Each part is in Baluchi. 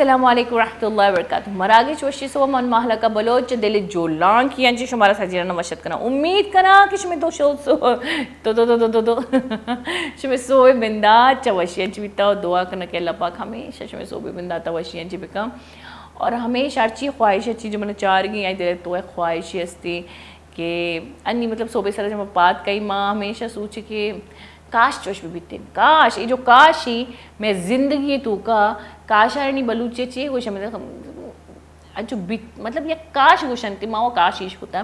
السلام علیکم ورحمۃ اللہ وبرکاتہ۔ مراگش وشی سو من ماہلکہ بلوچ دل جولانکی انچی شمارا سجیران وشت کناں۔ امید کناں کہ شمے دو شو سو تو تو تو تو تو تو شمے سوئے بندات چا وشی انچی بیتا۔ دعا کناں کہ اللہ پاک ہمیشہ شمے سوبے بندات وشی انچی بکاں۔ اور ہمیشہ ہرچی خواہش، ہرچی جو من چارگی آئی دل تو خواہشی ہستی کہ انی مطلب سوبے سر جب پات کئی، ما ہمیشہ سوچے کہ کاش چوش بہ بیتیں، کاش، اے جو کاش ہی مئے زندگی توکا، کاشانی بلوچی چی گوشن، مطلب، انچو بیت، مطلب یک کاش گوشنتی، ما و کاش ایش کتا۔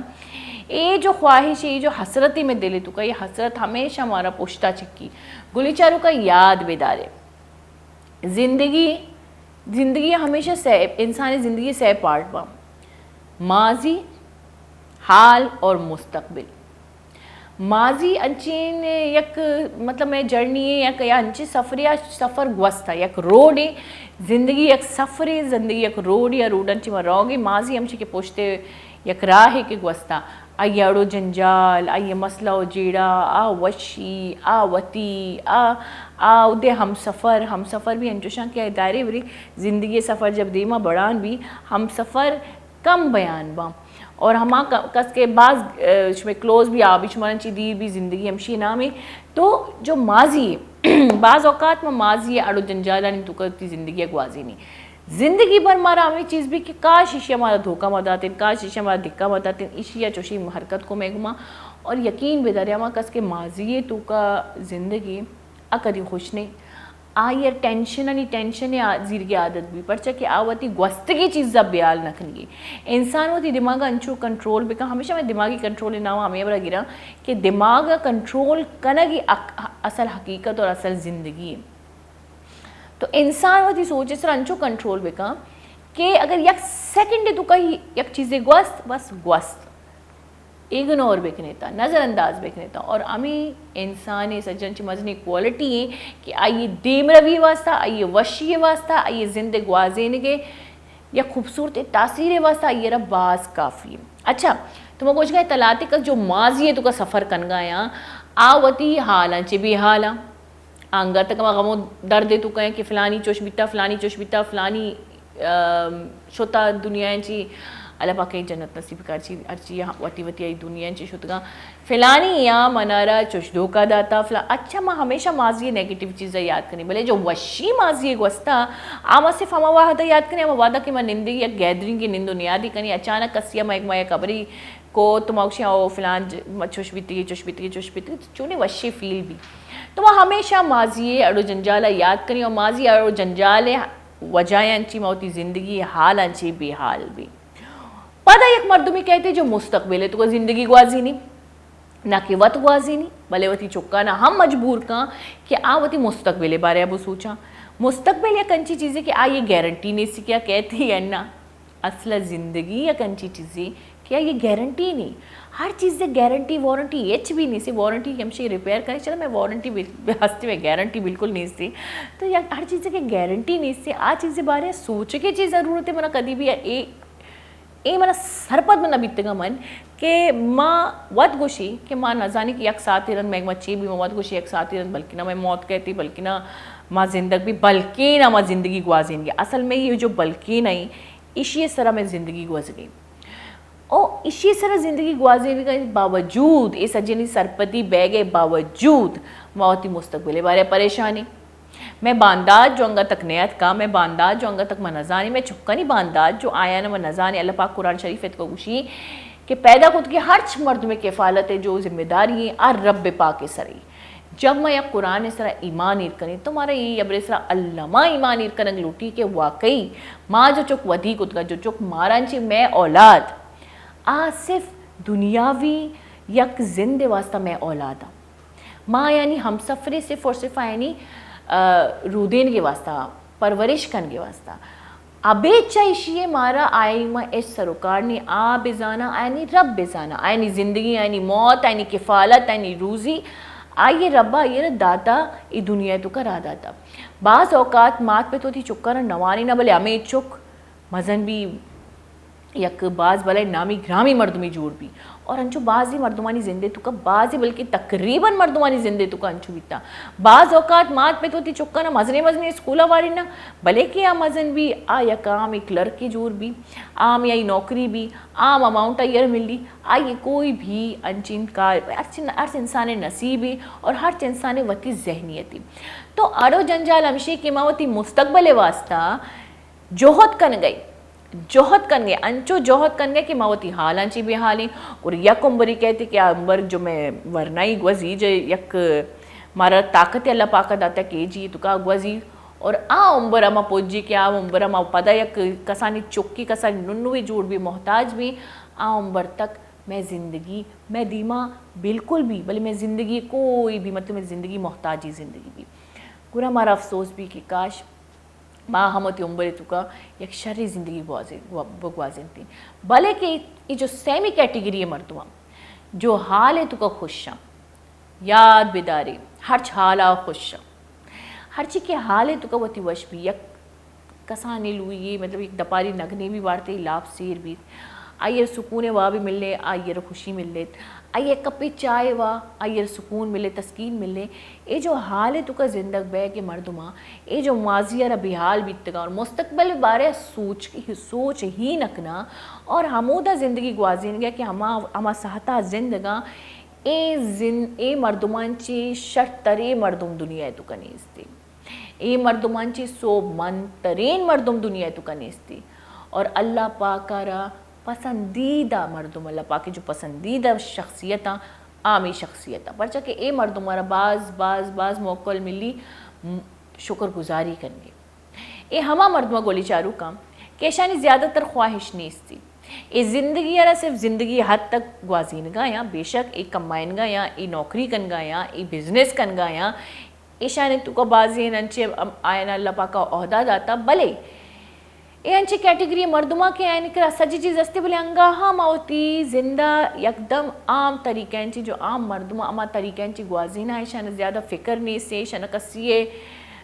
اے جو خواہش، اے جو حسرت مئے دل توکا، اے حسرت ہمیشہ مارا پشتا چکی۔ گلی چاروکا یاد بدارے۔ زندگی، زندگی ہمیشہ سے، انسانی زندگی سے پارٹ با۔ ماضی، حال اور مستقبل۔ ماضی انچین یک، مطلب، مئے جرنی ہے، یک، یا انچین سفر، یا سفر گوستا، یک روڈ ہے۔ زندگی یک سفر ہے، زندگی یک روڈ یا روڈ انچی ما روگی۔ ماضی ہمچی کہ پشتے یک راہ ہے کہ گوستا۔ آئی اڑ و جنجال، آئی مسئلہ و جیڑا، آ وشی، آ وتی، آ، آ اودے ہم سفر، ہم سفر بھی انچوشاں کہ دائرے بری زندگی سفر جب دیما بڑان بھی ہم سفر کم بیان باں۔ اور ہما ک-، کس کہ باز، اه، شمے کلوز بھی آ بھی شمارا چی دیر بھی زندگی ہمشی نام ہے۔ تو جو ماضی ہے، بعض اوقات ما ماضی ہے اڑ و جنجالانی توکا تی زندگی گوازینی۔ زندگی بھر مارا ہمیں چیز بھی کہ کاش ایشی ہمارا دھوکہ ما داتیں، کاش ایشی ہمارا دھکا ما داتیں، ایشی یا چوشی حرکت کو میں گما۔ اور یقین بدارے ہما کس کہ ماضی ہے توکا زندگی آ کدی خوش نہیں۔ آئی ء ٹینشن انی ٹینشن ء آ-، زیرگی عادت بی، پرچا کہ آ وتی گوستگی چیزا بیال نہ کنگی۔ انسان وتی دماغ ء انچو کنٹرول بکن، ہمیشہ میں دماغی کنٹرول ء نام ہمیں برا گراں کہ دماغ ء کنٹرول کنگی اک-، اصل حقیقت اور اصل زندگی ہے۔ تو انسان وتی سوچ ء سر انچو کنٹرول بکن کہ اگر یک سیکنڈ تو کئی یک چیزے گوست، بس گوست۔ اگنور بکنیتا، نظر انداز بکنیتا۔ اور ہمیں انسان سجن چی مزنی کوالٹی ہیں کہ آئی دیمروی واسطہ، آئی وشی واسطہ، آئی زند گوازینگے یا خوبصورت تاثیر واسطہ آئی را باز کافی ہے۔ اچھا، تو ما گوش گئے تلاتے کس جو ماضی ہے تو کا سفر کنگا یا آ وتی حالاں چی بے حالاں۔ انگت کہ ما غم و درد تو کہیں کہ فلانی چوش بیتا، فلانی چوش بیتا، فلانی ام، شتا دنیا انچی، اللہ پاک ء جنت نصیب کر چی، ہرچی وتی وتی ای دنیا انچی شتگا۔ فلانی یا منارا چوش دھوکا داتا، فلا-، اچھا، ما ہمیشہ ماضی نیگیٹو چیزا یاد کنی، بلے جو وشی ماضی گوستا، آ ما صرف ہما وحدہ یاد کنی، ہما وحدہ کہ ما نندی یک گیدرنگ نند و نیادی کنی، اچانک کسی ما یک، ما یک خبری کو تو ما گوشی او فلان ج-، ما چوش بیتی، چوش بیتی، چوش بیتی، چونی وشی فیل بی۔ تو ما ہمیشہ ماضی اڑو جنجالا یاد کنی اور ماضی اڑو جنجال وجہ انچی ما وتی زندگی حال انچی بے حال بی۔ پدا یک مردمی کہتے جو مستقبل ہے تو زندگی گوازینی، نہ کہ وت گوازینی، بلے وتی چکانا ہم مجبور کن کہ آ وتی مستقبل بارے ابو سوچاں۔ مستقبل یک انچی چیزے کہ آئی گارنٹی نیسی کہ آ کہتے یا نہ۔ اصل زندگی یک انچی چیزے کہ آئی گارنٹی نہیں۔ ہر چیز گارنٹی وارنٹی ہچ بھی نہیں سی۔ وارنٹی ہمشی ریپیئر کرے، چلو میں وارنٹی بل-، ہستی میں گارنٹی بالکل نہیں سی۔ تو یک ہر چیز کی گارنٹی نہیں سی، آ چیز بارے سوچ کے چیز ضرورت ہے۔ منا کدی بھی اے، اے منا سرپد منا بیتگا من کہ ما وت گوشی کہ ما نزانی کہ یک ساعت رند میں ما چی بھی ما وت گوشی یک ساعت رند بلکہ نہ میں موت کہتی، بلکہ نہ ما زندگ بھی، بلکہ نہ ما زندگی گوازین گیا۔ اصل میں یہ جو بلکہ نہیں، ایشی سرا میں زندگی گوزگی۔ او ایشی سرا زندگی گوازینگا باوجود، اے سجنی سرپدی بیگے باوجود، ما وتی مستقبل بارے پریشانی۔ میں باندات جو انگا تک نیت کا، میں باندات جو انگا تک من نزانی، میں چکانی باندات جو آیان من نزانی۔ اللہ پاک قرآن شریف ات کو گوشی کہ پیدا کت کہ ہرچ مردم کفالت جو ذمہ داری ہیں، آ رب پاک سری۔ جب ما یک قرآن سرا ایمان ایر کنیں، تو مارا اے یبرے سرا الما ایمان ایر کنگ لوٹی کہ واقعی ما جو چک ودی کتگا، جو چک مارا انچی مئے اولاد، آ صرف دنیاوی یک زند واسطہ مئے اولاد۔ ما یعنی ہم سفرے صرف اور صرف آیانی، آ، رودین کے واسطہ پرورش کنگے واسطہ۔ ابید چہ ایشی ء مارا آئی ما ہچ سروکار نی۔ آ بزانا، آیانی رب بزانا، آیانی زندگی، آیانی موت، آیانی کفالت، آیانی روزی، آئی رب ء آئی را داتا، ای دنیا تو کرا داتا۔ بعض اوقات مات پہ تو تی چکر نوانی نہ، بلے ہمیں چک مزن بھی یک باز بلائیں نامی گرامی مردمے جوڑ بی۔ اور انچو بازیں مردمانی زندے توکا، بازیں بلکہ تقریباً مردمانی زندے توکا انچو بیتا۔ باز اوقات مات پت وتی چکانا مزنیں مزنیں اسکولا واریناں، بلے کہ آ مزن بی، آ یک عام کلرکے جوڑ بی، عام آئی نوکری بی، عام اماؤنٹ آئی ءَ را ملی، آئی ءَ کوئی بھی انچیں کار، ہرچ، ہرچ انسان ءِ نصیبے اور ہرچ انسان ءِ وتی ذہنیتے۔ تو اڑ و جنجال ہمشی کہ ما وتی مستقبل ءِ واسطہ جہد کنگئے، جہد کنگئے، انچو جہد کنگئے کہ ما وتی حالاں چی بے حالیں۔ گڑا یک عمرے کئیت کہ آ عمر جو مئے ورنائی گوزی، جو یک مارا طاقت اللہ پاک ءَ داتا کہ جی تو کا گوزی، اور آ عمر ہما پوجی کہ آ عمر ہما پدا یک کسانی چکی، کسانی ننوے جوڑ بی، محتاج بی، آ عمر تک مئے زندگی، مئے دیما بالکل بی، بلے مئے زندگی کوئی بی، مطلب مئے زندگی محتاجی زندگی بی۔ گڑا مارا افسوس بی کہ کاش ما ہم وتی عمر ءِ توکا یک شریں زندگی گوازین-، گوا-، بگوازینتیں۔ بلے کہ اے جو سیمی کیٹیگری ءِ مردماں جو حال ءِ توکا خوشاں، یاد بدارے، ہرچ حالا خوشاں۔ ہرچی کہ حال ءِ توکا وتی وش بی، یک کسانیں لوئی یے، مطلب یک دپاری نگنے بی وارتے لاپ سیر بیت۔ آئی ءَ را سکون ءِ وابے ملے، آئی ءَ را خوشی ملیت۔ آئی ءَ یک کپے چائے وا، آئی ءَ را سکون ملے، تسکین ملے۔ اے جو حال ءِ توکا زندگ بئیگ ءِ مردماں، اے جو ماضی ءَ را بے حال بیتگاں اور مستقبل ءِ بارے ءَ سوچ، سوچ ہی نہ کناں اور ہمودا زندگی گوازینگ ءَ کہ ہما، ہما ساہتا زندگاں، اے زند-، اے مردماں چی شرتریں مردم دنیا ءِ توکا نیستی۔ اے مردماں چی سوبمند ترین مردم دنیا ءِ توکا نیستی۔ اور اللہ پاک ءَ را پسندیدہ مردم، اللہ پاک ءِ جو پسندیدہ شخصیتاں، آ ہمے شخصیتاں۔ پرچا کہ اے مردم ءَ را باز، باز، باز موقع ملی، م-، شکر گزاری کنگے۔ اے ہما مردماں گولی چاروکاں کہ اشانی زیادہ تر خواہش نیستی۔ اے زندگی ءَ را صرف زندگی ءِ حد تک گوازینگا یا، بے شک اے کمائنگا یا، اے نوکری کنگا یا، اے بزنس کنگا یا، ایشانی توکا بازیں انچیں آیانا اللہ پاک ءَ عہدہ داتا، بلے اے انچیں کیٹیگری مردماں کہ آیانی کرا سجی چیز استے، بلے انگا ہم وتی زندا یکدم عام طریقہ انچیں جو عام مردم ہما طریقہ انچیں گوازینا، ایشانا زیادہ فکر نیست، ایشانا کسی ءِ،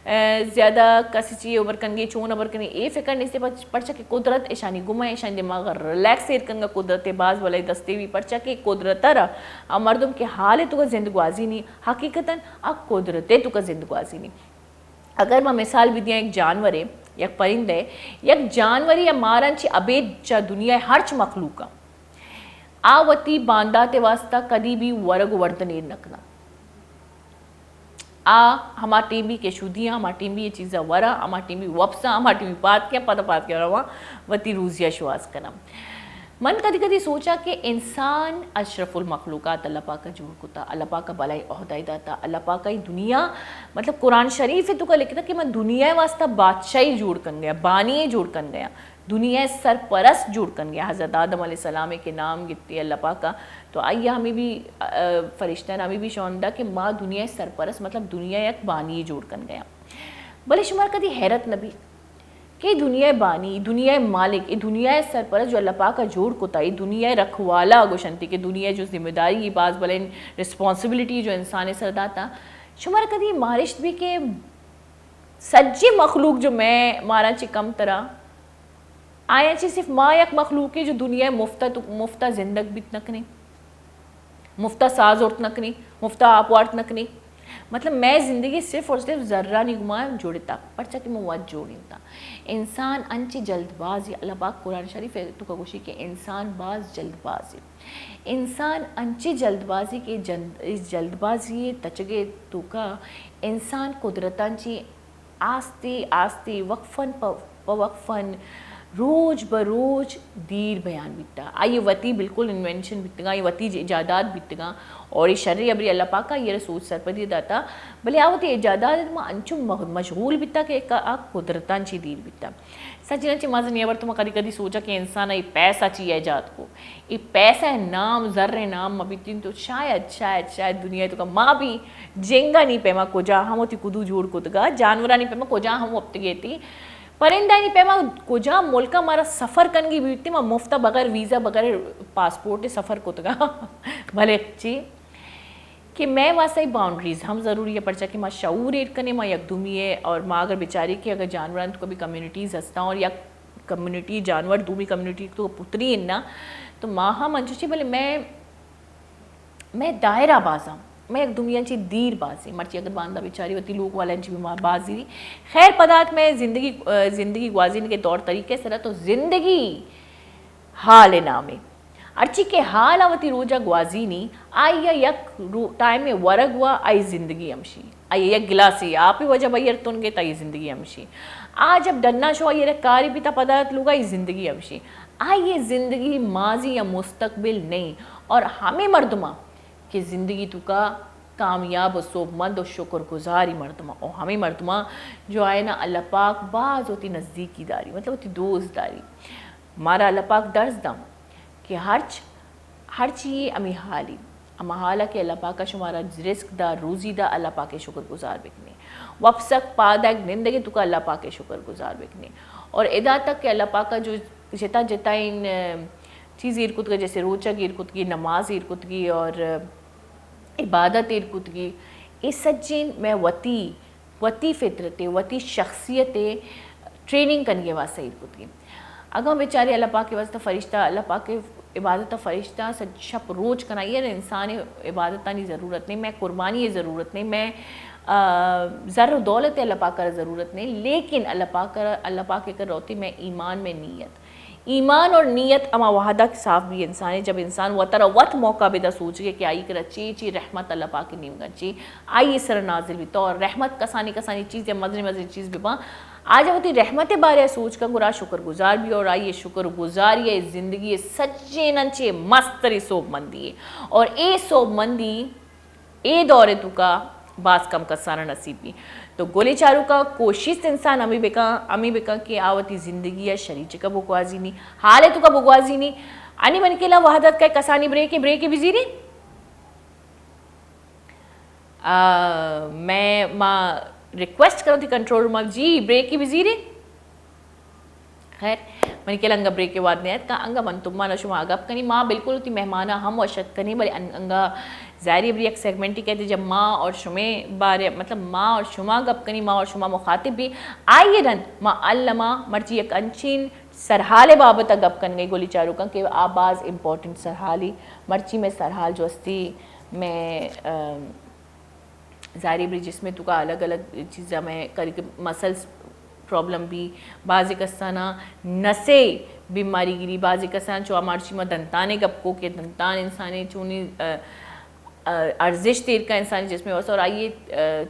ءَ، زیادہ کسی چی ابر کنگے، چون ابر کنگے، اے فکر نیست، پرچ-، پرچا کہ قدرت ایشانی گما، ایشانی دماغ ریلیکس ایر کنگا قدرت ءِ باز بلے دستے بی، پرچا کہ قدرت ءَ را آ مردم کہ حال ءِ توکا زند گوازینی، حقیقتاً آ قدرت ءِ توکا زند گوازینی۔ اگر ما مثال بدیاں یک جانورے، یک پرندے، یک جانورے یا ماران چی ابید چا دنیا ءِ ہرچ مخلوقاں، آ وتی باندات ءِ واسطہ کدی بھی ورگ و وردن ایر نہ کناں۔ آ ہما ٹیم بھی کہ شودیاں، ہما ٹیم بھی یہ چیزاں وراں، ہما ٹیم بھی وپساں، ہما ٹیم بھی پاد کیاں، پدا پاد کیاں رواں، وتی روزیا شواز کناں۔ من کدی کدی سوچاں کہ انسان اشرف المخلوقات اللہ پاک ءَ جوڑ کتا، اللہ پاک ءَ بلائیں عہدہ ءَ داتا، اللہ پاک ءَ اے دنیا، مطلب قرآن شریف ءِ توکا لکھتا کہ من دنیا ءِ واسطہ بادشاہی جوڑ کن گیا، بانی جوڑ کن گیا، دنیا ءِ سرپرست جوڑ کن گیا۔ حضرت آدم علیہ السلام ءِ کہ نام گپتی اللہ پاک ءَ، تو آئی ءَ ہمیں بھی، ا، فرشتہ نے ہمیں بھی شوندا کہ ما دنیا ءِ سرپرست، مطلب دنیا ءِ یک بانی جوڑ کن گیا۔ بلے شمار کدی حیرت نبی کہ اے دنیا ءِ بانی، دنیا ءِ مالک، اے دنیا ءِ سرپرست جو اللہ پاک ءَ جوڑ کتا، اے دنیا ءِ رکھوالا گوشنتی کہ دنیا ءِ جو ذمہ داری، اے باز بلائیں ریسپانسبلٹی جو انسان ءِ سر داتا، شمارا کدی مارشت بی کہ سجی مخلوق جو مئے مارا چی کم ترا، آیاں چی صرف ما یک مخلوقے جو دنیا ءِ مفتا تو، مفتا زندگ بیت نہ کنیں۔ مفتا ساز ارت نہ کنی، مفتا آپ وارت نہ کنی۔ مطلب، مئے زندگی صرف اور صرف ذرانی گما جوڑتا، پرچا کہ من وت جوڑینتا۔ انسان انچی جلد بازی، اللہ پاک قرآن شریف ءِ توکا گوشی کہ انسان باز جلد بازی۔ انسان انچی جلد بازی کہ جند-، جلد بازی تچگے توکا انسان قدرتاں چی آستے آستے، وقفاً پہ، پہ وقفاً، روچ بہ روچ دیر بیان بیتا۔ آئی وتی بالکل انوینشن بیتگاں، آئی وتی ایجادات بیتگاں، اور اے شریں ہبرے اللہ پاک ءَ آئی ءَ را سوچ سرپدی داتا، بلے آ وتی ایجادات ءَ ما انچو مغ-، مشغول بیتا کہ آ قدرتاں چی دیر بیتا۔ سجیناں چہ مزنیں ہبر تو ما کدی کدی سوچاں کہ انسان ءَ اے پیسہ چی ایجاد کو۔ اے پیسہ ءِ نام، زر ءِ نام مہ بیتیں تو شاید، شاید، شاید دنیا ءِ توکا ما بھی جنگانی پیما کجا ہم وتی کدو جوڑ کتگا، جانورانی پیما کجا ہم وپتگے تی، پرندانی پیما کجا ملکا مارا سفر کنگی بیتی، ما مفتا بغیر ویزا، بغیر پاسپورٹ ءِ سفر کتگا۔ بلے چی؟ کہ مئے واسطہ اے باؤنڈریز ہم ضروری ہے، پرچا کہ ما شعور ایر کنیں، ما یک دومی ہے، اور ما اگر بچاری کہ اگر جانوران تو کبھی کمیونٹیز ہستاں اور یک کمیونٹی جانور دومی کمیونٹی تو پتری اناں، تو ما ہم انچوشی، بلے میں میں دائرہ بازاں، میں یک دومیاں چی دیر بازیں۔ مرچی اگر باندا بیچاری وتی لوگ والاں چی بیمار بازی۔ خیر پدات میں زندگی، زندگی گوازینگ کے طور طریقے سرا تو زندگی حال نامے۔ ہرچی کہ حال آ وتی روجا گوازینی، آئی ء یک رو-، ٹائم ورگ وا آئی زندگی ہمشی۔ آئی ء یک گلاسے آپ وجہ بیر تنگے تا آئی زندگی ہمشی۔ آ جب ڈنا شو آئی ء کاری بیتا پدا لوگا آئی زندگی ہمشی۔ آئی ء زندگی ماضی یا مستقبل نہیں۔ اور ہمیں مردماں کہ زندگی توکا کامیاب و سوبمند و شکر گزاری مردماں، او ہمیں مردماں جو آئینا اللہ پاک باز وتی نزدیکی داری، مطلب وتی دوست داری۔ مارا اللہ پاک درس دم کہ ہرچ، ہر چیز ہمیں حالی، ہما حالا کہ اللہ پاک شمارا رزق دا، روزی دا، اللہ پاک شکر گزار بکنے۔ وپسک پادگ نندگے توکا اللہ پاک شکر گزار بکنے۔ اور ادا تک کہ اللہ پاک جو جتا جتا ان چیز ایر کتگا، جیسے روچگ ایر کتگی، نماز ایر کتگی اور عبادت ایر کتگی، اے سجین میں وتی، وتی فطرت ء، وتی شخصیت ء ٹریننگ کنگے واسطہ ایر کتگی۔ اگاں بیچارے اللہ پاک ء واسطہ فرشتہ، اللہ پاک ء عبادت ء فرشتہ سج شپ روچ کنائی ہے، انسان ء عبادتانی ضرورت نہیں، میں قربانی ء ضرورت نہیں، میں، آ، زر و دولت ء اللہ پاک ء ضرورت نہیں، لیکن اللہ پاک ء، اللہ پاک ء کر روتی میں ایمان میں نیت۔ ایمان اور نیت ہما وہدا کہ صاف بی انسان ء، جب انسان وترا وت موقع بدا سوچگے کہ آئی کرا چی چی رحمت اللہ پاک نیمگا چی آئی سر نازل بیتا، اور رحمت کسانی کسانی چیز یا مزنی مزنی چیز بباں، آ جب وتی رحمت بارے سوچ کا گرا شکر گزار بی اور آئی شکر گزاری زندگی سجیناں چی مستری سوب مندی ہے۔ اور اے سوب مندی اے دور ء توکا باز کم کساناں نصیب بی۔ تو گلیں چاروکاں، کوشست انسان ہمے بکن، ہمے بکن کہ آ وتی زندگی ء شریچکا بگوازینی، حال ء توکا بگوازینی۔ انی من کلا وحدت کا کسانی بریکے، بریکے بزیری۔ آ، میں ما ریکویسٹ کروں تھی کنٹرول روم، جی بریکے بزیری۔ خیر، منی کل انگا بریک ء وہد نیت کا، انگا من تمانا شما گپ کنی، ما بالکل وتی مہمانا ہم وش اتک کنی، بلے ان-، انگا ظاہری بری یک سیگمنٹی کہتے جب ما اور شمے بارے، مطلب ما اور شما گپ کنی، ما اور شما مخاطب بی، آئی رند ما الما مرچی یک انچین سرحال بابت گپ کنگے گلی چاروکاں کہ آ باز امپورٹنٹ سرحالی، مرچی میں سرحال جو استی میں، ام، ظاہری بری جسم توکا الگ الگ چیزاں میں کری کہ مسلز پرابلم بی، بعضی کسانا نسے بیماری گری، بعضی کسانا چو ہمارچی ما دنتانے گپ کو کہ دنتان انسانے چونی، ا، ا، ارزش تیر کا انسانی جسم واسطہ اور آئیے، ا،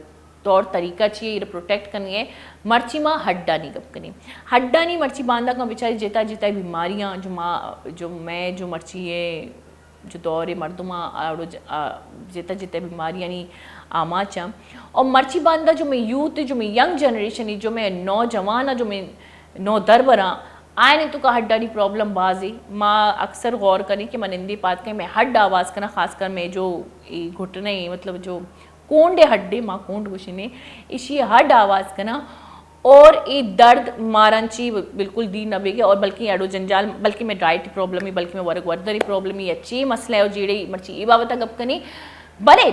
طور طریقہ چی ہے پروٹیکٹ کرنی ہے۔ مرچی ما ہڈانی گپ کنی۔ ہڈانی مرچی باندا کا بیچاری جتا جتا بیماریاں جو ما، جو میں جو مرچی ہے جو دور مردماں آڑو ج-، آ، جتہ جتہ بیماریانی آماچ آں۔ اور مرچی باندا جو میں یوتھ، جو میں ینگ جنریشن، جو میں نوجوان، جو میں نو دربراں، آئین توکا ہڈانی پرابلم بازی۔ ما اکثر غور کنی کہ من اندی پاد کہیں میں ہڈ آواز کنا، خاص کر میں جو ای گھٹنے، مطلب جو کونڈے ہڈے، ما کونڈ گوشنے، اشی ہڈ آواز کنا۔ اور اے درد ماران چی بالکل دیر نہ بیگے اور بلکہ اڑو جنجال، بلکہ میں ڈائٹ پرابلم ہی، بلکہ میں ورگ وردری پرابلم ہی، اچھی مسئلہ ہے اور جیڑے مرچی اے بابت گپ کنی۔ بلے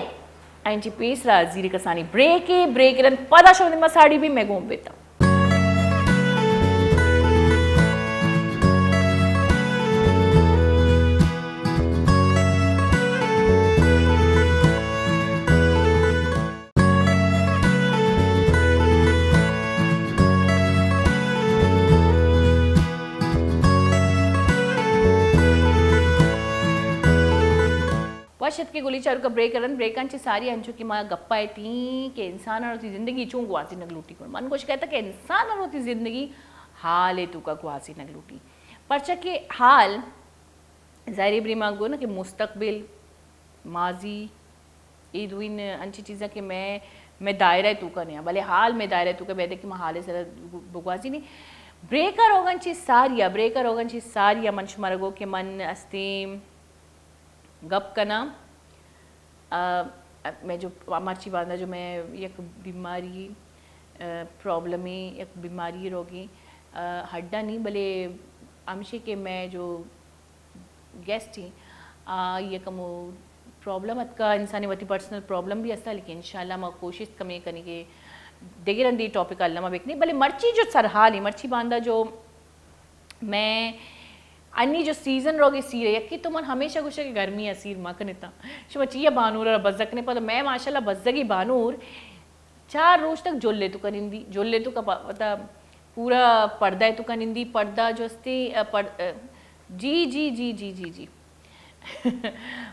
این چی پیسرا زیر کسانی بریک ہے، بریک رند پدا شو ما ساڑی بھی میں گون بیتا۔ وش اتکے گلی چاروکا بریک ء رند، بریکاں چہ ساری انچو کہ ما گپا اتیں کہ انسان ء وتی زندگی چون گوازینگ لوٹی کن۔ من گوش کہتا کہ انسان ء وتی زندگی حال ء توکا گوازینگ لوٹی۔ پرچا کہ حال ظاہری بری ما گو نا کہ مستقبل، ماضی، اے دوئین انچی چیزاں کہ میں، میں دائرہ توکا نیاں، بلے حال میں دائرہ توکا بیدے کہ ما حال سر بگوازی نہیں۔ بریکا روگن چی ساریا، بریکا روگن چی ساریا من شمارا گو کہ من استیم گپ کناں۔ آ، میں جو مرچی باندا جو میں یک بیماری، آ، پرابلمی، یک بیماری روگی، آ، ہڈا نہیں، بلے ہمشی کہ میں جو گیسٹ ہیں، آ، یہ کمو پرابلم اتکا، انسانی وتی پرسنل پرابلم بھی استا، لیکن انشاءاللہ ما کوشش کمی کنی کہ دیگر اندی ٹاپک الما بکنی، بلے مرچی جو سرحال ہیں، مرچی باندا جو میں انی جو سیزن روگے سیر ہے، یکی تو من ہمیشہ گوشہ کہ گرمی ءَ سیر مکنتا، شما چیا بانور ءَ بزگ کنے؟ پدا میں ماشاءاللہ بزگی بانور چار روچ تک جلے تو کنندی، جلے تو کا پتا پورا پردہ تو کنندی، پردہ جو استی، ا، پر-، ا، جی، جی، جی۔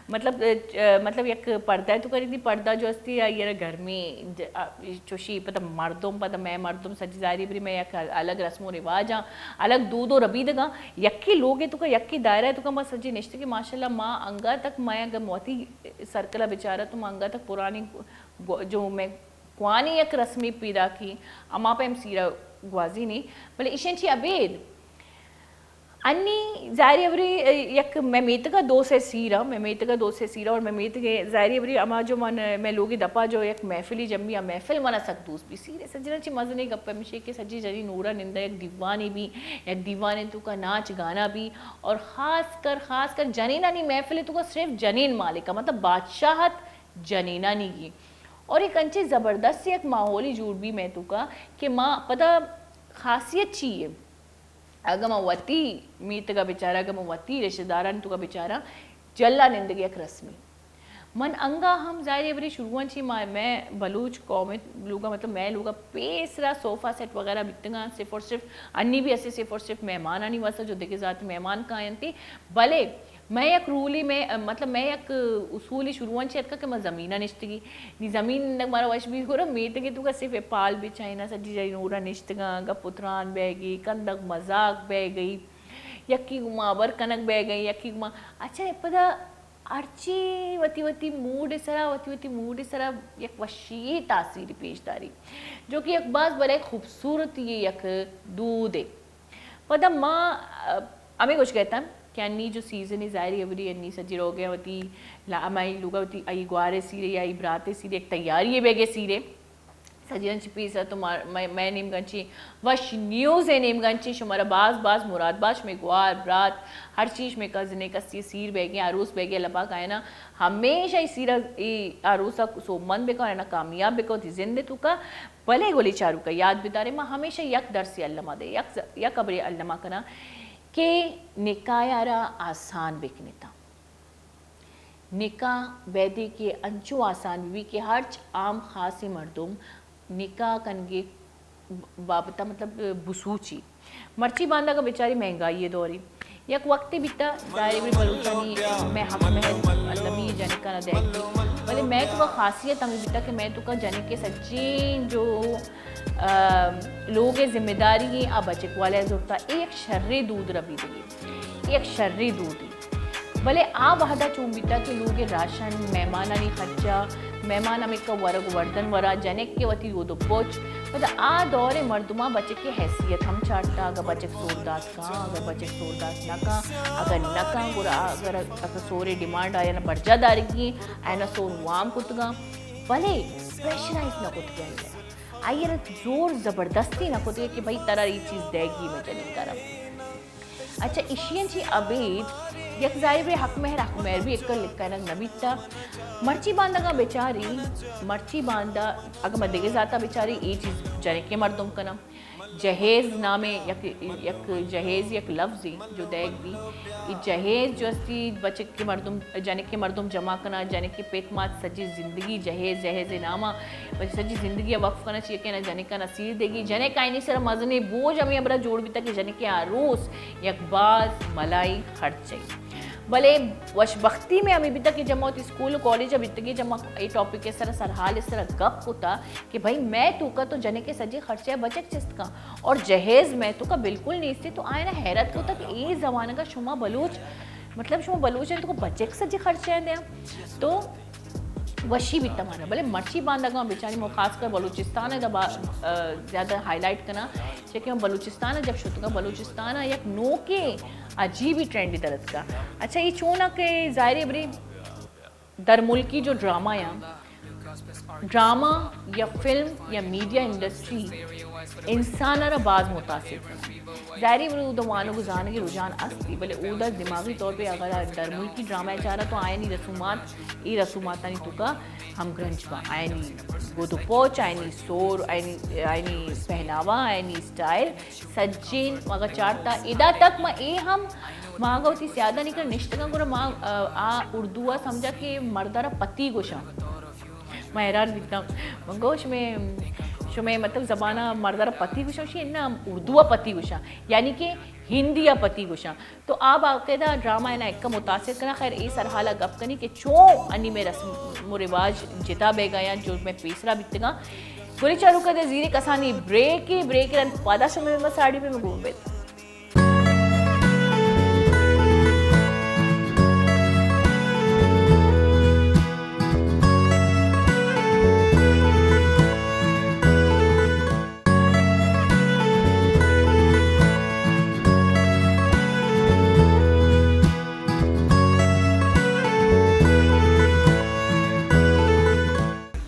مطلب، ا، مطلب یک پردہ تو کنندی، پردہ جو استی، آئی را گرمی ج-، ا، چوشی پتا مردم، پتا میں مردم سجی ظاہری بری میں یک الگ رسم و رواج ہاں، الگ دود و ربیدگاں، یکی لوگے تو کا، یکی دائرہ تو کا، ما سجی نشتے کہ ماشاءاللہ ما انگا تک، میں اگر موتی سرکلہ بیچارہ تو ما انگا تک پرانی گو-، جو میں کوانی یک رسمی پیداکی، اما پہ ہم سیرا گوازی نی، بلے ایشیں چی ابید۔ انی ظاہری ابری یک میں میتگا دو سے سیرا، میں میتگا دو سے سیرا اور میں میتگے ظاہری ابری اما جو من، میں لوگی دپا جو یک محفلی جمی، آ محفل منا سک دوست بی۔ سیرے سجنا چی مزنی گپ ہمیشی کہ سجی جنی نورا نندا یک دیوانی بی، یک دیوانے تو کا ناچ گانا بی، اور خاص کر، خاص کر جنینانی محفل تو کا صرف جنین مالکا، مطلب بادشاہت جنینانی گی۔ اور ایک انچے زبردست یک ماحولی جوڑ بی میں تو کا کہ ما پدا خاصیت چی ہے؟ اگہ ما وتی میتگا بیچارہ، اگہ ما وتی رشتہ داران تو کا بیچارہ، جلا نندگی یک رسمی۔ من انگا ہم ظاہر ہے بری شروعاں چی ما، میں بلوچ قوم لوگا، مطلب میں لوگا پیسرا صوفہ سیٹ وغیرہ بیتگاں، صرف اور صرف انی بھی اسے صرف اور صرف مہمانانی واسطہ جو دگہ ذات مہمان کاینتی، بلے میں یک رولی میں، مطلب میں یک اصولی شروعاں چی اتکا کہ ما زمینہ نشتگی۔ نی زمین نگ مارا وش بی گورا میتگے تو کا صرف پال بچائینا سجی جائی نورا نشتگاں، گپ و تران بہ گئی، کندگ مزاق بہ گئی، یکی گما ابر کنگ بہ گئی، یکی گما، اچھا پدا ہرچی وتی وتی موڈ سرا، وتی وتی موڈ سرا یک وشی تاثیر پیش داری، جو کہ یک باز بلے خوبصورتی یک دود ہے۔ پدا ما، ا، ہمیں گوش گئے تھا کہ انی جو سیزن ہے ظاہری اولی انی سجی روگے وتی لا-، ہمائی لوگا وتی ای گوارے سیرے یا ای براتے سیرے یک تیاری ہے بیگے سیرے۔ سجی رنچ پیسا تو ما-، میں، میں نیم گنچی وش نیوز ہے نیم گنچی شمارا باز باز مراد باز شمے گوار برات ہر چیز شمے کزنے کسی سیر بیگے عروس بیگے اللہ پاک آئینا ہمیشہ ای سیرا ای عروسا سوبمند بکن، آئینا کامیاب بکن، تی زندے تو کا بلے گلی چاروکا یاد بدارے، ما ہمیشہ یک درسے الما دے، یک ز-، یک خبرے الما کنا کہ نکاح را آسان بکنتا۔ نکاح بیدے کہ انچو آسان بی کہ ہرچ عام خاصیں مردم نکاح کنگے بابتا مطلب بسوچی۔ مرچی باندا کہ بیچاری مہنگائی دوری۔ یک وقتے بیتا ظاہر ہے بلوچانی میں حق مہر المی جنکا نہ دے۔ بلے میں تو کا خاصیت ہمیں بیتا کہ میں تو کا جنک کے سجین جو، آ، لوگ ذمہ داری ہیں آ بچک والے زورتا۔ اے یک شرے دود ربی دی۔ اے یک شرے دودی۔ بلے آ وہدا چون بیتا کہ لوگ راشن، مہمانانی خرچہ، مہمان ہمیکا ورگ وردن ورا، جنک کے وتی رود و پوچ۔ پدا آ دور مردماں بچک کی حیثیت ہم چارتا، اگہ بچک سور دات کاں، اگہ بچک سور دات نہ کاں، اگہ نہ کاں، گڑا اگر اگہ سورے ڈیمانڈ آیا نہ برجا دارگی، اینا سور وام کتگاں، بلے پریشرائز نہ کتگاں۔ آئی ء زور زبردستی نہ کتگے کہ بھئی ترا اے چیز دئیگی مہ جنیں کرم۔ اچھا، ایشی ء چی ابید یک ظاہر بے حق مہر، حق مہر بھی ایک لکھنگ نہ بیتا۔ مرچی باندگا بیچاری، مرچی باندا اگر ما دگہ ذاتا بیچاری، اے چیز جنکے مردم کنم۔ جہیز نامے یک، یک جہیز یک لفظی جو دیگ بی۔ ای جہیز جو استی بچک کے مردم، جنک کے مردم جمع کنا، جنک کے پیت مات سجی زندگی جہیز، جہیز ناما، بچ سجی زندگی وقف کنا چیئے کہ نا جنک کا نصیر دیگی، جنک آئینی سر مزنی بوجھ ہمیں ابرا جوڑ بیتا کہ جنک کے عروس یک باز ملائی خرچ چاہیے۔ بلے وشبختی میں ہمیں بیتا کہ جمع ہوتی اسکول و کالج بیتگی جمع اے ٹاپک کے سر سرحال اس طرح گپ ہوتا کہ بھئی میں تو کا تو جنک کے سجی خرچہ بچک چست کا اور جہیز میں تو کا بالکل نیستی، تو آئے نا حیرت کو تک اے زمانہ کا شما بلوچ، مطلب شما بلوچ ہیں تو کو بچک سجی خرچہ دیا۔ تو وشی بھی تمہارا، بلے مرچی باندگا بیچاری مو خاص کر بلوچستان ہے دبا، آ، زیادہ ہائی لائٹ کنا، چہ کہ بلوچستان ہے جب شتگا بلوچستان ہے یک نوکے عجیبی ٹرینڈ درت کا۔ اچھا، یہ چونا کہ ظاہر ہے بری درملکی جو ڈرامہ یا ڈرامہ یا فلم یا میڈیا انڈسٹری انسان ء را باز متاثر کنت۔ ظاہری بلے اودا وانگ و زانگ ء رجحان است، بلے اودا دماغی طور پہ اگر درملکی ڈرامہ ء چارا تو آیانی رسومات، اے رسوماتانی توکا ہمگرنچ با، آیانی گد و پوچ، آیانی سور، آیانی، آیانی پہناوا، آیانی اسٹائل، سجین مگا چارتا ادا تک ما اے ہم ماگا وتی سیادانی کر نشتگاں گڑا ما، آ، آ اردو ء سمجھا کہ مردارا پتی گوشاں۔ من حیران بیتاں۔ من گوش میں، شمے مطلب زبان ء مردارا پتی گوشاں، شی نہ اردو ء پتی گوشاں، یعنی کہ ہندی ء پتی گوشاں۔ تو آ باقاعدہ ڈرامہ نا ایک متاثر کنا۔ خیر، اے سرحال ء گپ کنی کہ چون انی میں رسم و رواج جتا بیگا یا جو میں پیسرا بیتگاں۔ گلی چاروکا دے زیری کسانی بریک، بریک رن پدا شمے میں ساڑی پہ میں گون بیت۔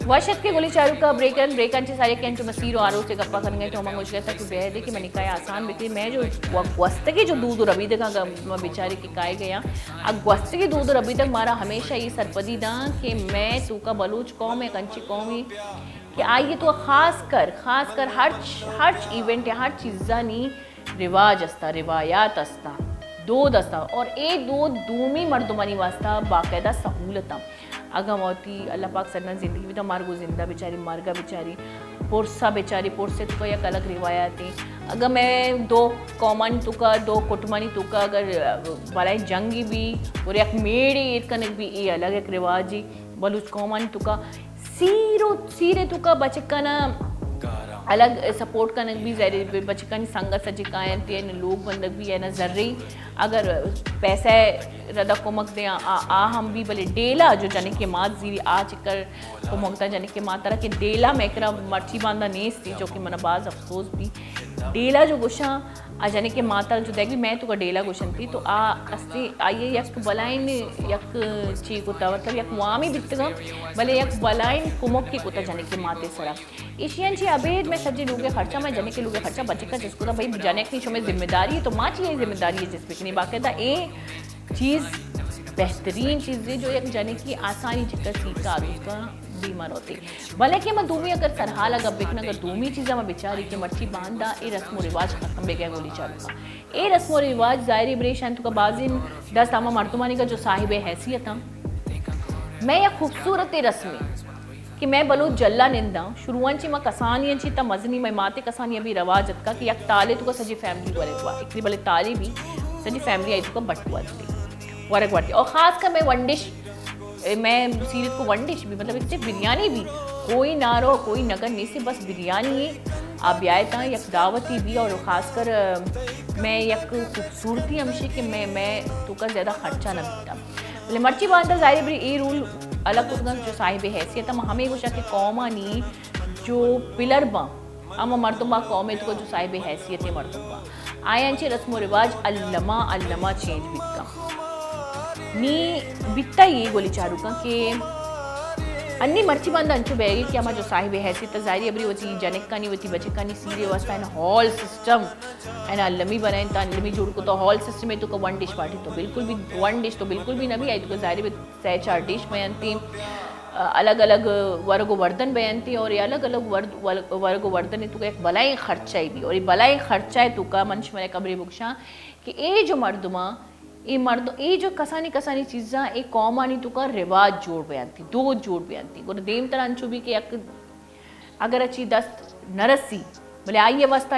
وش اتکے گلی چاروکا بریکن، بریکن چہ ساری کہ انچو مسیر و آروس گپا کنگے تو ہما گوشگا تھا کہ بیدے کہ منی کائے آسان بکری۔ میں جو گوستگی جو دود و ربیدگاں ما بیچاری کہ کائے گیا، ا گوستگی دود و ربیدگ مارا ہمیشہ یہ سرپدی داں کہ میں توکا بلوچ قوم ایک انچی قومی کہ آئیے تو خاص کر، خاص کر ہرچ، ہرچ ایونٹ یا ہر چیزانی رواج استا، روایات استا، دود استا، اور اے دود دومی مردمانی واسطہ باقاعدہ سہولت اں۔ اگاں وتی اللہ پاک سرنا زندگی بیتا، مرگ و زندہ بچاری، مرگا بچاری، پرسا بچاری، پرس توکا یک الگ روایاتے۔ اگاں میں دو قومانی توکا، دو کٹمانی توکا اگر بلائیں جنگی بھی اور یک میڑے ایر کنگ بھی، اے الگ یک رواجی بلوچ قومانی توکا۔ سیر و سیرے توکا بچکانا الگ سپورٹ کنگ بھی، ظاہر ہے بچکانی سنگت سجے کائنت یا لوگ بندگ بھی ہے نا ذرے اگر پیسہ ردا کمک دے آ، آ ہم بھی، بلے ڈیلا جو جنکے مات زیری آ چکر کمک دا جنکے مات را کہ ڈیلا میکرا مرچی باندا نیستی، جو کہ منا باز افسوس بھی۔ ڈیلا جو گوشاں آ جنکے ماتل جو دیکھ بھی میں تو کا ڈیلا گوشنتی تو آ استی آئیے یک بلائن یک چی کتا، مطلب یک وامی بیتگا، بلے یک بلائن کمک کی کتا جنکے ماتے سرا۔ ایشی انچی ابید میں سجے لوگے خرچہ، میں جنکے لوگے خرچہ بچکا جس کتا، بھئی جنک نی شمے ذمہ داری ہے تو ما چی یہ ذمہ داری ہے جس بکنی۔ باقاعدہ اے چیز بہترین چیز ہے جو یک جنکی آسانی چکا سیکا آروکا بیمار ہوتے۔ بلکہ ما دومی اگر سرحال اگر بکن، اگر دومی چیزاں ما بچاری کہ مرچی باندا اے رسم و رواج ختم بے گئے گولی چاروکا۔ اے رسم و رواج ظاہری بریشان تو کا بازین دست ہما مردمانی کا جو صاحب حیثیت ہاں۔ میں یک خوبصورت رسمی کہ میں بلوچ جلا ننداں، شروعاں چی ما کسانی انچی تا مزنی میں ماتے کسانی ابھی رواج اتکا کہ یک تالے تو کا سجی فیملی ورے گوا، اتنی بلے تالے بھی سجی فیملی آئی تو کا بٹ گوا تے، ورے گوا تے۔ اور خاص کر میں ونڈش اے، میں سیرت کو ونڈش بھی، مطلب، اتنے بریانی بھی، کوئی نارو، کوئی نگن نہیں سے، بس بریانی ہے۔ آپ بیائے تاں یک دعوتی بھی، اور خاص کر، آ، میں یک خوبصورتی ہمشی کہ میں، میں تو کا زیادہ خرچہ نہ بیتا۔ بلے مرچی باندا ظاہر ہے بری اے رول الگ کتگاں جو صاحب حیثیت ہم ہمیں گوشا کہ قومانی جو پلر باں، ہما مردم با قوم ء توکا جو صاحب حیثیت مردم با، آیاں چہ رسم و رواج الما الما چینج بیت کن۔ نی بیتا یہ گولی چاروکاں کہ انی مرچی بند انچو بیگی کہ ہما جو صاحب حیثیت ظاہری ابری وتی جنکانی وتی بچکانی سیرے واسطہ ان ہال سسٹم ان المی بنائیں تا المی جوڑ کو تو ہال سسٹم ہے تو کا ون ڈش پارٹی تو بالکل بھی، ون ڈش تو بالکل بھی نہ بھی آئی تو کا ظاہری سئے چار ڈش بیانتی، الگ الگ ورگ و وردن بیانتی اور یہ الگ الگ ورد-، ورگ و وردن تو یک بلائیں خرچہ بھی، اور یہ بلائیں خرچہ تو کا من شمارے قبرے بگشاں کہ اے جو مردماں، اے مردم، اے جو کسانی کسانی چیزاں اے قومانی تو کا رواج جوڑ بیانتی، دود جوڑ بیانتی۔ گڑا دیم تر انچو بھی کہ یک اگر اچی دست نہ رسی، بلے آئی واسطہ،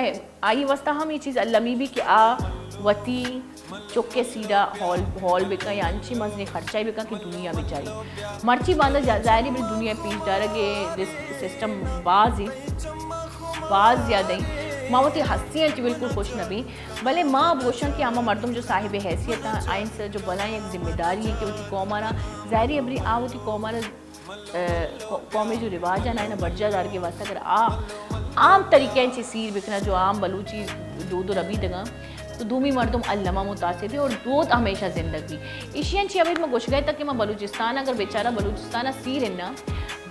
آئی واسطہ ہم یہ چیز المی بھی کہ آ وتی چکے سیرا ہال، ہال بکا یا انچی مزنی خرچہ بکا کہ دنیا بچاری۔ مرچی باندا جا-، ظاہری بھی دنیا پیش دارگ سسٹم باز ہی، باز زیادہ ہی۔ ما وتی ہستی ہیں کہ بالکل خوش نہ بھی، بلے ما بوشن کہ ہما مردم جو صاحب حیثیت ہیں، آئین سے جو بلائیں ایک ذمہ داری ہے کہ وتی قوم آ را، ظاہری ابری آ وتی قوم آ را قومی جو رواج ہیں، آئینا برجا دارگے واسطہ اگر آ عام طریقے چی سیر بکنا جو عام بلوچی دود و ربیدگاں، تو دومی مردم الما متاثر بھی اور دود ہمیشہ زندگ بھی۔ ایشی انچی ابھی میں گوشگئے تک کہ میں بلوچستان اگر بیچارہ بلوچستان سیر ہننا،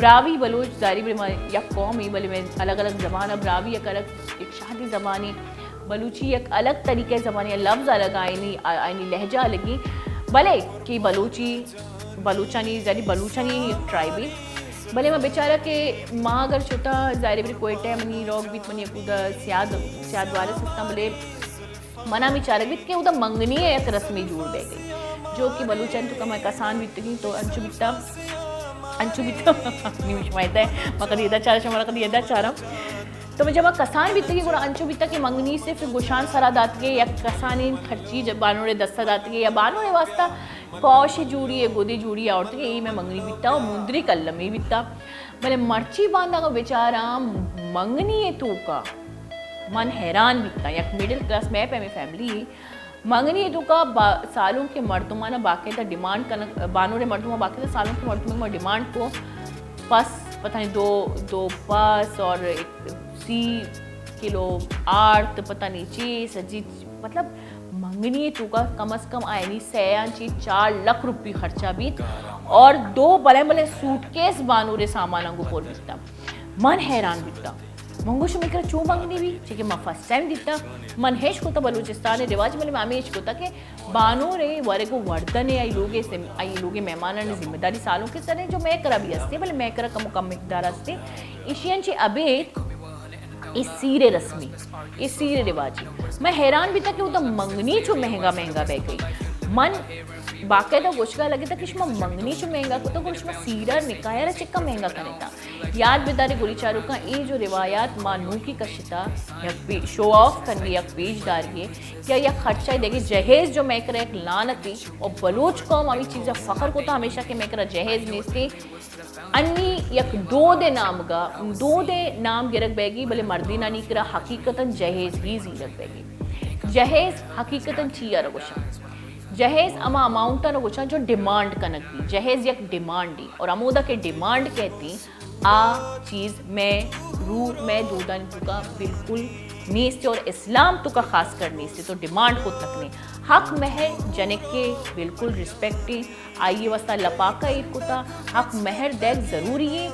براہوئی بلوچ ظاہری بلے ما یک قوم ایں، بلے میں الگ الگ زبان ءَ براہوئی یک الگ یک شادی زبانی، بلوچی یک الگ طریقے زبانی، لفظ الگ آئینی، آئینی لہجہ الگی، بلے کہ بلوچی بلوچانی، یعنی بلوچانی یک ٹرائبے۔ بلے ما بیچارہ کہ ما اگر شتا ظاہر بری کوئٹہ منی روگ بیت، منی اکودا سیاد، سیاد وارث ہستاں، بلے منا ہمے چارگ بیت کہ اودا منگنی ءِ یک رسمے جوڑ بہ گئی، جو کہ بلوچانی توکا ما کسان بیتگیں تو انچو بیتا، انچو بیتا۔ نی شما ادا، ما کدی ادا چارا، شما کدی ادا چارا۔ تو جب ما کسان بیتگیں گڑا انچو بیتا کہ منگنی صرف گشان سرا داتگے، یک کسانیں خرچی جب بانوڑے دستا داتگے یا بانوڑے واسطہ کوش جوڑی ءُ گدے جوڑی آورتگے، اے میں منگنی بیتا ءُ مندری کلمے بیتا۔ بلے مرچی باندا اگاں بچاراں منگنی ءِ توکا من حیران بیتاں، یک مڈل کلاس، مئے پیمیں فیملی، منگنی ءِ توکا با-، سالونکیں مردماں باقاعدہ ڈیمانڈ کنگ، بانوڑے مردماں باقاعدہ سالونکیں مردماں ما ڈیمانڈ کو، پس پتہ نہیں دو، دو پس اور ایک سی کلو آرت، پتہ نہیں چی سجی، مطلب منگنی ءِ توکا کم از کم آئینی سیاں چی چار لکھ روپی خرچہ بیت اور دو بلے بلے سوٹ کیس بانورے ساماناں گوں پر بیتا۔ من حیران بیتا۔ من گوشت، مئے کرا چون منگنی بی؟ چہ کہ من فرسٹ ٹائم دیتا۔ من ہیچ کتا بلوچستان ءِ رواج، بلے من ہمے ہیچ کتا کہ بانور ءِ ورگ ءُ وردن ءِ آئی لوگ ءِ ذم-، آئی لوگ ءِ مہمانانی ذمہ داری سالونک ءِ سر ءَ، جو مئے کرا بھی ہستی، بلے مئے کرا کم ءُ کم مقدار ہستی۔ ایشی انچے ابید اے سیر ءِ رسمی، اے سیر ءِ رواجی۔ من حیران بیتا کہ اودا منگنی چو مہنگا مہنگا بہ گئی۔ من باقاعدہ گوشگا لگتا کہ شما منگنی چو مہنگا کتا، گڑا شما سیرا نکاح ءَ را چکا مہنگا کنتا۔ یاد بدارے گلی چاروکاں، اے جو روایات ما نوکی کشتا، یک پی-، شو آف کنگے، یک پیش دارگے، یا یک خرچہ دگے، جہیز جو مئے کرا یک لعنتے، اور بلوچ قوم ہمیں چیزا فخر کتا ہمیشہ کہ مئے کرا جہیز نیستے۔ انی یک دود نامگا، دود نام گرگ بیگی، بلے مردینانی کرا حقیقتاً جہیز ہی زیرگ بیگی۔ جہیز حقیقتاً چیا را گوشاں؟ جہیز ہما اماؤنٹ ءَ گوشاں جو ڈیمانڈ کنگ بی، جہیز یک ڈیمانڈے، اور ہمودا کہ ڈیمانڈ کہتی، آ چیز مئے رو، مئے دودانی توکا بالکل نیست اور اسلام توکا خاص کر نیست، تو ڈیمانڈ کت نہ کنے۔ حق مہر جنک کے بالکل ریسپیکٹ ہے، آئی واسطہ اللہ پاک ءَ ایر کتا، حق مہر دیگ ضروری ہے،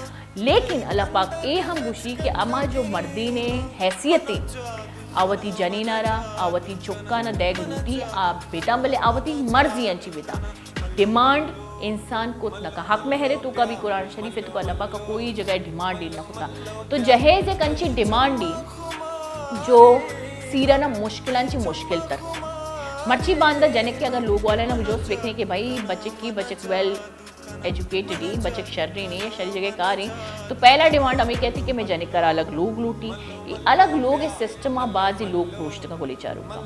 لیکن اللہ پاک اے ہم گوشی کہ اما جو مردین حیثیت آ وتی جنین ءَ را، آ وتی چکان ءَ دیگ لوٹی، آ بداں، بلے آ وتی مرضی انچی بداں۔ ڈیمانڈ انسان کت نہ کن۔ حق مہر ءِ توکا بھی قرآن شریف ءِ توکا اللہ پاک ءَ کوئی جگہ ڈیمانڈ ایر نہ کتا۔ تو جہیز یک انچی ڈیمانڈے جو سیرا نا مشکلان چی مشکل تر۔ مرچی باندا جنک کہ اگر لوگ والا نا جوست بکنے کہ بھائی بچکی، بچک ویل ایجوکیٹڈ ہی، بچک شرین ہی، شری جگہ کار ہی، تو پہلا ڈیمانڈ ہمیں کہتی کہ میں جنک کرا الگ لوگ لوٹی۔ اے الگ لوگ سسٹم آ بعضی لوگ پروشتگا گلی چاروکا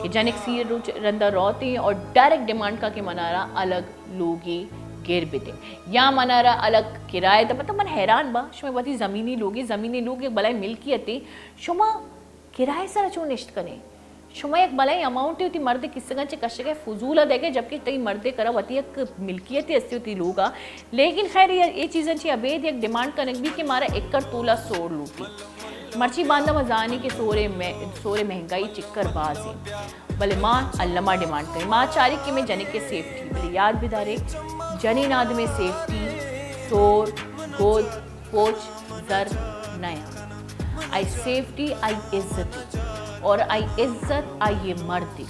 کہ جنک سیر روچ رندا روتی اور ڈائریکٹ ڈیمانڈ کا کہ منارا الگ لوگی گر بدے یا منارا الگ کرایہ دے۔ مطلب من حیران با، شما وتی زمینی لوگی، زمینی لوگ یک بلائیں ملکیتے، شما کرایہ سرا چون نشت کنے؟ شما یک بلائیں اماؤنٹ وتی مرد کسگاں چہ کشگے فضول ءَ دیگے، جبکہ تئی مرد کرا وتی یک ملکیتے ہستی وتی لوگا۔ لیکن خیر، اے، اے چیزاں چی ابید یک ڈیمانڈ کنگ بی کہ مارا ایکڑ تولا سور لوٹی۔ مرچی باندا ما زانی کہ سورے مہ-، سورے مہنگائی چکر باز ہیں، بلے ما الما ڈیمانڈ کریں۔ ما چاری کہ میں جنک کے سیفٹی، بلے یاد بدارے، جنین آدمی سیفٹی، سور، گود، پوچ، زر نیا۔ آئی سیفٹی آئی عزت اور آئی عزت آئی مردی۔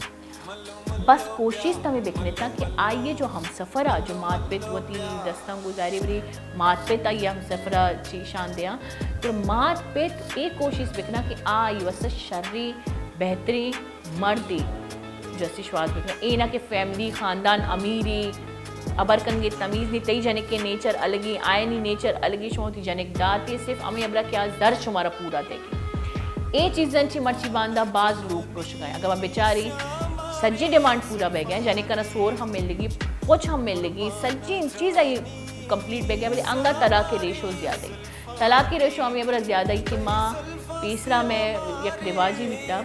بس کوشست ہمیں بکنتا کہ آئیے جو ہمسفر آ جو مات پت وتی دستاں گزاری بری، مات پت آئی ہمسفر آ چی شان دیاں، تو مات پت اے کوشست بکنا کہ آئی واسطہ شری بہترین مردی جستی شواز بکنا۔ اے نہ کہ فیملی، خاندان امیری، ابر کنگے تمیز نی، تئی جنک کے نیچر الگی، آئینی نیچر الگی، شما وتی جنک داتی صرف ہمیں ابرا کہ آ زر شمارا پورا دے۔ اے چیزاں چی مرچی باندا باز لوگ پروشگا ہیں۔ اگر ما بچاری سجی ڈیمانڈ پورا بہ گئے، جنک کنا سور ہم مل لگی، پوچ ہم مل لگی، سجی چیز آئی کمپلیٹ بہ گئے، بلے انگا طلاق ریشو زیادہ ہی۔ طلاق ریشو ہمیں ابرا زیادہ ہی کہ ما پیسرا میں یک رواجی بیتا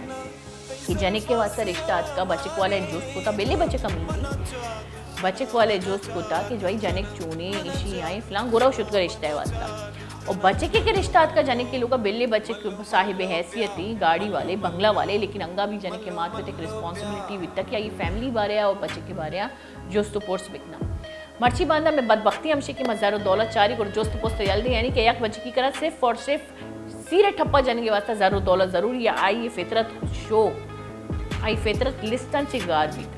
کہ جنک کے واسطہ رشتہ آتکا، بچک والے جست کتا، بلے بچک ہم ملی۔ بچک والے جست کتا کہ جوائی جنک چونے، ایشی آئیں فلان گرو شتگا رشتہ واسطہ۔ اور بچک کے رشتہ آتکا جنک کے لوگا، بلے بچک صاحب حیثیتی، گاڑی والے، بنگلہ والے، لیکن انگا بھی جنک کے مات پہ تک ریسپانسبلٹی بیتا کہ آئی فیملی بارے اور بچک کے بارے جست و پرس بکنا۔ مرچی باندا مئے بدبختی ہمشی کہ ما زر و دولت چاری گڑا جست پست یل دیں، یعنی کہ یک بچکی کرا صرف اور صرف سیر ٹھپا جنگے واسطہ زر و دولت ضروری ہے، آئی فطرت شو، آئی فطرت لسٹاں چہ گار بیت۔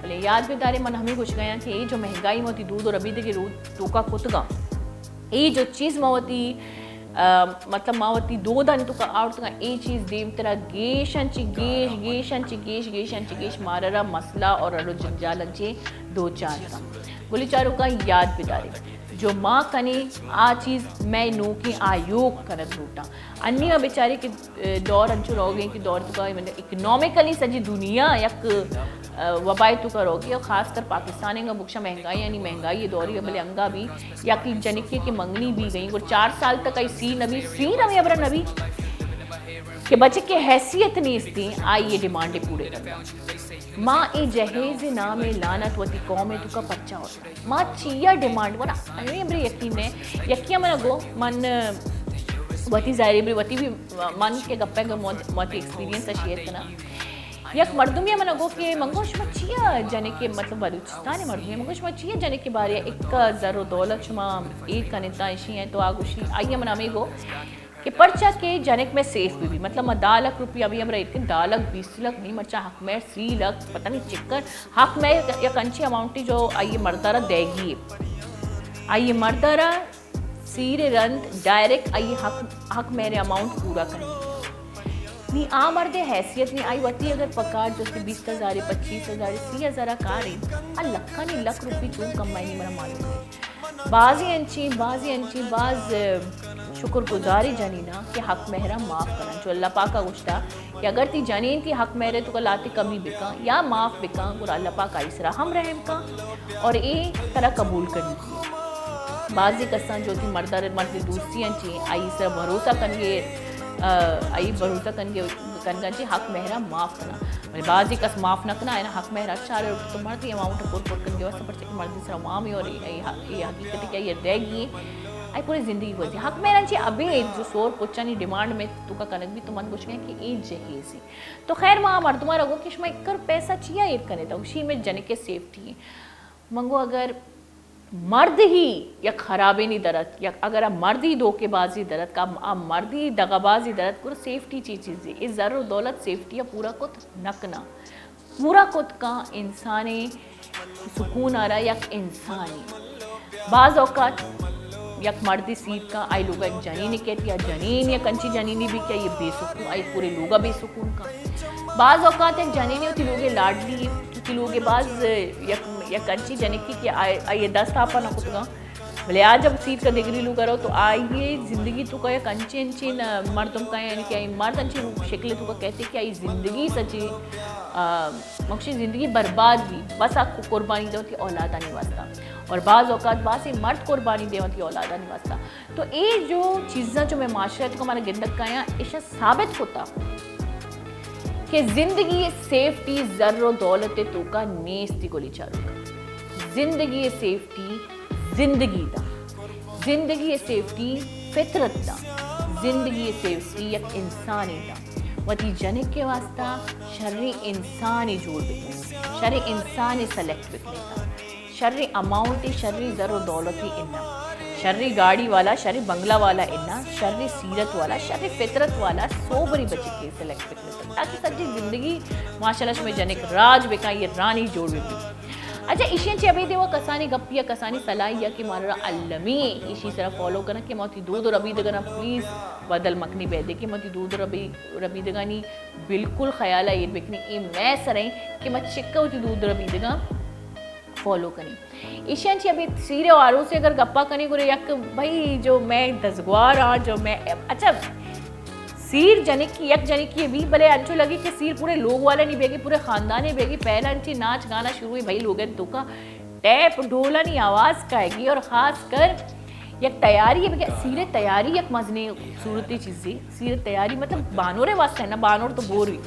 بلے یاد بدارے من ہمیں گوشگایاں کہ اے جو مہنگائی ما وتی دود و ربیدگی رو توکا کتگاں، اے جو چیز ما وتی، آ، مطلب ما وتی دودانی توکا آورتگاں، اے چیز دیمترا گیشاں چہ گیش، گیشاں چہ گیش، گیشاں چہ گیش مارا را مسئلہ اور اڑ و جنجالاں چہ دوچار کن۔ گلی چاروکاں یاد بدارے، جو ما کنیں آ چیز مئے نوکیں آیوک کنگ لوٹاں۔ انی ما بیچارے کہ دور انچو روگ ء کہ دور توکا مطلب اکنامیکلی سجی دنیا یک، ء، وبائے توکا روگ ء، خاص کر پاکستان انگا بکشا مہنگائی، یعنی مہنگائی دور ء، بلے انگا بھی یک جنکے کہ منگنی بھی گئی گڑا چار سال تک آئی سی نبی، سی نبی ابرا نبی کہ بچکے حیثیت نیستی، آئی یہ ڈیمانڈ پورے کرنا۔ ما اے جہیز نام لعنت وتی قوم توکا پرچا ہوتا۔ ما چیا ڈیمانڈ ورا؟ ہمیں برے یقین نے، یکیا من گو، من وتی ظاہری برے وتی بھی، من کے گپے گو، وتی ایکسپیرینس شیئر کنا۔ یک مردمی من گو کہ من گو شما چیا جنے کے، مطلب بلوچستان مردمی، من گو شما چیا جنے کے بارے ایک زر و دولت شما ایر کنے تا اشی ہیں تو آ گوشی، آئی من ہمیں گو کہ پرچا کہ جنک مئے سیف بہ بی، مطلب ما دہ لکھ روپیہ بھی ہمرا ایتکن، دہ لکھ، بیست لکھ نہیں، مرچا حق مہر سی لکھ، پتہ نہیں چکر حق مہر یک انچی اماؤنٹی جو آئی مردارا دیگی ہے۔ آئی مردارا سیر رند ڈائریکٹ آئی حق، حق مہر اماؤنٹ پورا کرنی۔ نی آ مرد حیثیت نی، آئی وتی اگر پکار جو کہ بیست ہزار، پچیس ہزار، سی ہزار کارے، آ لکھانی لکھ روپی چون کمائنی مرا معلوم ہے۔ بازی انچیں، بازی انچیں، باز، ء، شکر گزاری جنینا کہ حق مہرا معاف کنن۔ چو اللہ پاکا گوشتا کہ اگر تی جنین تی حق مہر توکا لاتے کمی بکن یا معاف بکن، گڑا اللہ پاک آئی سرا ہم رحم کن اور اے ترا قبول کرنی کی۔ بازی کسان جو تی مردار، مرد دوستی انچیں، آئی سرا بھروسہ کنگے، ء، آئی بھروسہ کنگے، کنگا چی حق مہرا معاف کنا۔ بلے بازی کس معاف نہ کنا، اینا حق مہر ہر چارے تو مردی اماؤنٹ پر پر کنگے واسطہ، پرچہ کہ مردی سرا وام ہے اور یہ، یہ، یہ حقیقت ہے کہ یہ دے گی، آئی پوری زندگی گوزی۔ حق مہر انچی ابے جو سور پچانی ڈیمانڈ میں توکا کنگ بھی تو من گوشگے کہ اے جہیزی۔ تو خیر ما مردمارا گو کہ شما اکر پیسہ چیا ایر کنے تا، گوشی میں جنکے سیفٹی ہے۔ من گو اگر مرد ہی یک خرابینی درت، یک اگر آ مردی دھوکے بازی درت، کہ آ مردی دغا بازی درت، گڑا سیفٹی چی چیزی؟ اے زر و دولت سیفٹی ء پورا کت نہ کنا۔ پورا کت کن انسانے سکون آرا یک انسانی۔ بعض اوقات یک مردی سیر کن، آئی لوگا یک جنینی کیت یا جنین یک انچی جنینی بھی کہ آئی بے سکون، آئی پورے لوگا بے سکون کن۔ بعض اوقات یک جنینے وتی لوگے لاڈلی، وتی لوگے باز یک، یک انچی جنکی کہ آئی، آئی دست آپا نہ کتگاں۔ بلے آ جب سیر کا دگری لوگا رو تو آئی زندگی توکا یک انچین انچین مردم کا، یعنی کہ آئی مرد انچین شکل توکا کہتے کہ آئی زندگی سچی، آ، مکشی زندگی برباد بھی، بس آ قربانی دے وتی اولادانی واسطہ۔ اور بعض اوقات باز مرد قربانی دے وتی اولادانی واسطہ۔ تو اے جو چیزاں جو میں معاشرہ تو ہمارا گندگ کایاں، ایشا ثابت ہوتا کہ زندگی سیفٹی زر و دولت توکا نیستی گلی چاروکا۔ زندگی سیفٹی زندگی دا۔ زندگی سیفٹی فطرت دا۔ زندگی سیفٹی یک انسانی دا۔ وتی جنک کے واسطہ شری انسانی جوڑ بکنے، شری انسانی سلیکٹ بکنے تا۔ شری اماؤنٹی، شری زر و دولتی انا۔ شری گاڑی والا، شری بنگلہ والا انا۔ شری سیرت والا، شری فطرت والا، سوبری بچکے سلیکٹ بکنے تا۔ تاکہ سجی زندگی ماشاءاللہ شمے جنک راج بکن، یہ رانی جوڑ بکن۔ اچھا، ایشیں چہ ابید و کسانی گپ یا کسانی صلاح یا کہ مارا المی ایشی سرا فالو کرن کہ ما وتی دود و ربیدگانا پلیز بدل مکنی بیدے کہ ما وتی دود و ربی-، ربیدگانی بالکل خیال ایر بکنی۔ اے مئے سریں کہ ما چکا وتی دود و ربیدگاں فالو کنی۔ ایشاں چہ ابھی سیرے و آروسے اگر گپا کنی گرے یک بھئی جو میں دزگوار آں، جو میں، اچھا، سیر جنکی، یک جنکی بھی بلے انچو لگی کہ سیر پورے لوگ والے نہیں بیگی، پورے خاندانے بیگی، پہلا انچی ناچ گانا شروع ہوئی بھئی لوگن توکا ٹیپ ڈھولانی آواز کائے گی اور خاص کر یک تیاری ہے، بلکہ سیر تیاری یک مزنی خوبصورتی چیزی۔ سیر تیاری مطلب بانورے واسطے نا، بانور تو بور ہوئی۔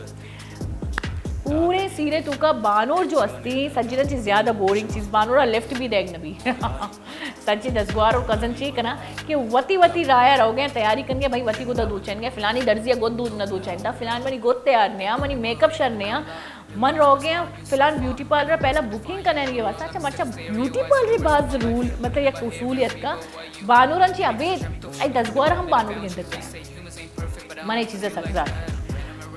پورے سیرے توکا بانور جو ہستی، سجنا چیز زیادہ بورنگ چیز، بانورا لفٹ بھی دیگ نبی۔ سچی دزگوار اور کزن چی کنا کہ وتی وتی رایا رو گئے، تیاری کن گئے، بھائی وتی گدا دوچن گئے، فلانی درزی گد دود نہ دوچن دا، فلان منی گد تیار نیا، منی میک اپ شر نیا، من روگے آں فلان بیوٹی پارلر، پہلا بکنگ کنانی واسطہ۔ اچھا، مرچا بیوٹی پارلر باز رول، مطلب یک اصول اتکا، بانوراں چی ابید ای دزگوار ہم بانور گندگ۔ من ای چیزا سک زات۔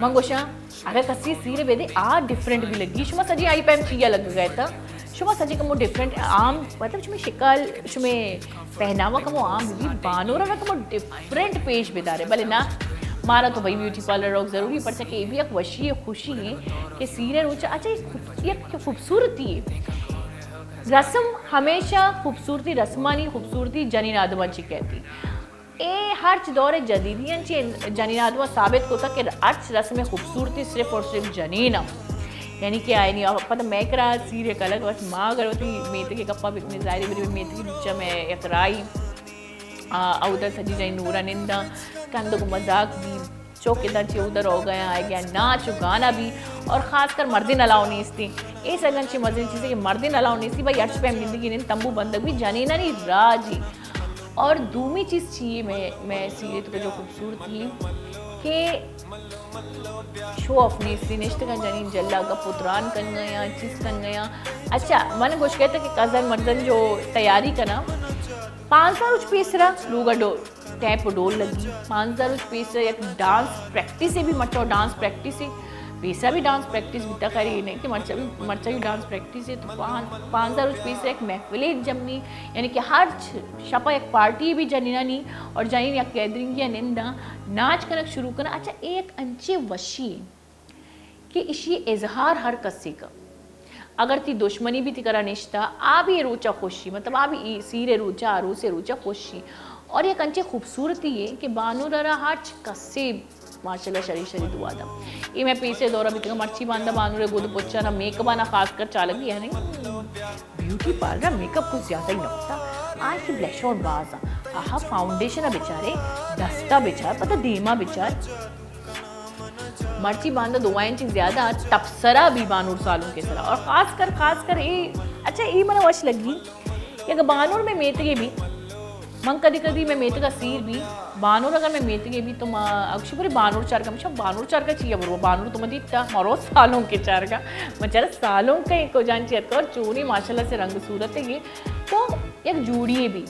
من گوشاں، اگر کسی سیرے بدے، آ ڈفرنٹ بھی لگی۔ شما سجی آئی پیم چیا لگ گئے تا؟ شما سجی کمو ڈفرنٹ، عام، مطلب شمی شکل، شمی پہناوا کمو عام بھی، بانورا نا کمو ڈفرنٹ پیش بدارے۔ بلے نا، مارا تو بھئی بیوٹی پارلر روک ضروری، پرچہ کہ یہ بھی ایک وشی خوشی ہے کہ سیرے روچا، اچھا، یہ خوب-، یہ خوبصورتی ہے۔ رسم ہمیشہ خوبصورتی، رسمانی خوبصورتی جنین آدمان چی کہتی۔ اے ہرچ دور جدیدی انت چہ جنین آدم ثابت کتا کہ ہرچ رسم خوبصورتی صرف اور صرف جنین ء۔ یعنی کہ آئینی پتہ میکرا سیر کلگ وت ما اگر وتی میتگ گپا بکنے، ظاہر بری میتگ بچا میں یک رائی اودا سجی جائیں نورا نندا کندگ و مذاق بھی چوک ادا چی اودا روگا آئے گیا ناچ و گانا بھی، اور خاص کر مردین الاؤ نیستی۔ اے سگن چی مزین چیزی کہ مردین الاؤ نیستی، بھائی ہرچ پیم زندگی نند تمبو بندگ بھی جنینانی راجی۔ اور دومی چیز چی ہے میں، میں سیریت کو جو خوبصورتی ہے کہ شو آف نیستی، نشتگاں جنین جلا گپ و تران کن گیا، چیز کن گیا۔ اچھا، من گوش کہتا کہ کزن مرزن جو تیاری کنا، پانزدہ روچ پیسرا لوگا ڈو-، ٹیپ و ڈول لگی۔ پانزدہ روچ پیسرا یک ڈانس پریکٹس بھی مچو، ڈانس پریکٹس پیسرا بھی ڈانس پریکٹس بیتا کری نہیں کہ مرچا بھی، مرچا بھی ڈانس پریکٹس ہے۔ تو پان-، پانزدہ روچ پیسرا یک محفلے جمنی، یعنی کہ ہر چ-، شپا یک پارٹی بھی جنینانی اور جنین یک گیدرنگی نندا ناچ کنک شروع کنا۔ اچھا، اے یک انچے وشی ہے کہ اشی اظہار ہر کسی کا۔ اگر تی دشمنی بھی تی کرا نشتا، آ بھی روچا خوشی، مطلب آ بھی ای سیرے روچا، عروسے روچا خوشی۔ اور یک انچے خوبصورتی ہے کہ بانور را ہر چ-، کسی ماشاءاللہ شری شری دعا دا۔ اے میں پیسے دورا بیتگا، مرچی باندا بانورے گود پچانا میک اپ آنا خاص کر چالگی ہے نہیں۔ بیوٹی پارلر میک اپ کو زیادہ ہی نہ ہوتا۔ آج کی بلش آن باز آ۔ آہا فاؤنڈیشن بیچارے، دستا بیچار، پتہ دیما بیچار۔ مرچی باندا دو انچ زیادہ تبصرہ بھی بانور سالونکے سرا۔ اور خاص کر، خاص کر اے، اچھا اے منا وش لگی کہ اگر بانور میں میتگے بھی، من کدی کدی میں میتگا سیر بھی، بانور اگر میں میتگے بھی تو ما اکشی پوری بانور چارگا، مشا بانور چارگا چیئے برو، بانور تو ما دیتا، مرو سالونکے چارگا، من چارا سالونکے کو جان چیت کر چونی ماشاءاللہ سے رنگ صورت ہے یہ۔ تو یک جوڑی بھی،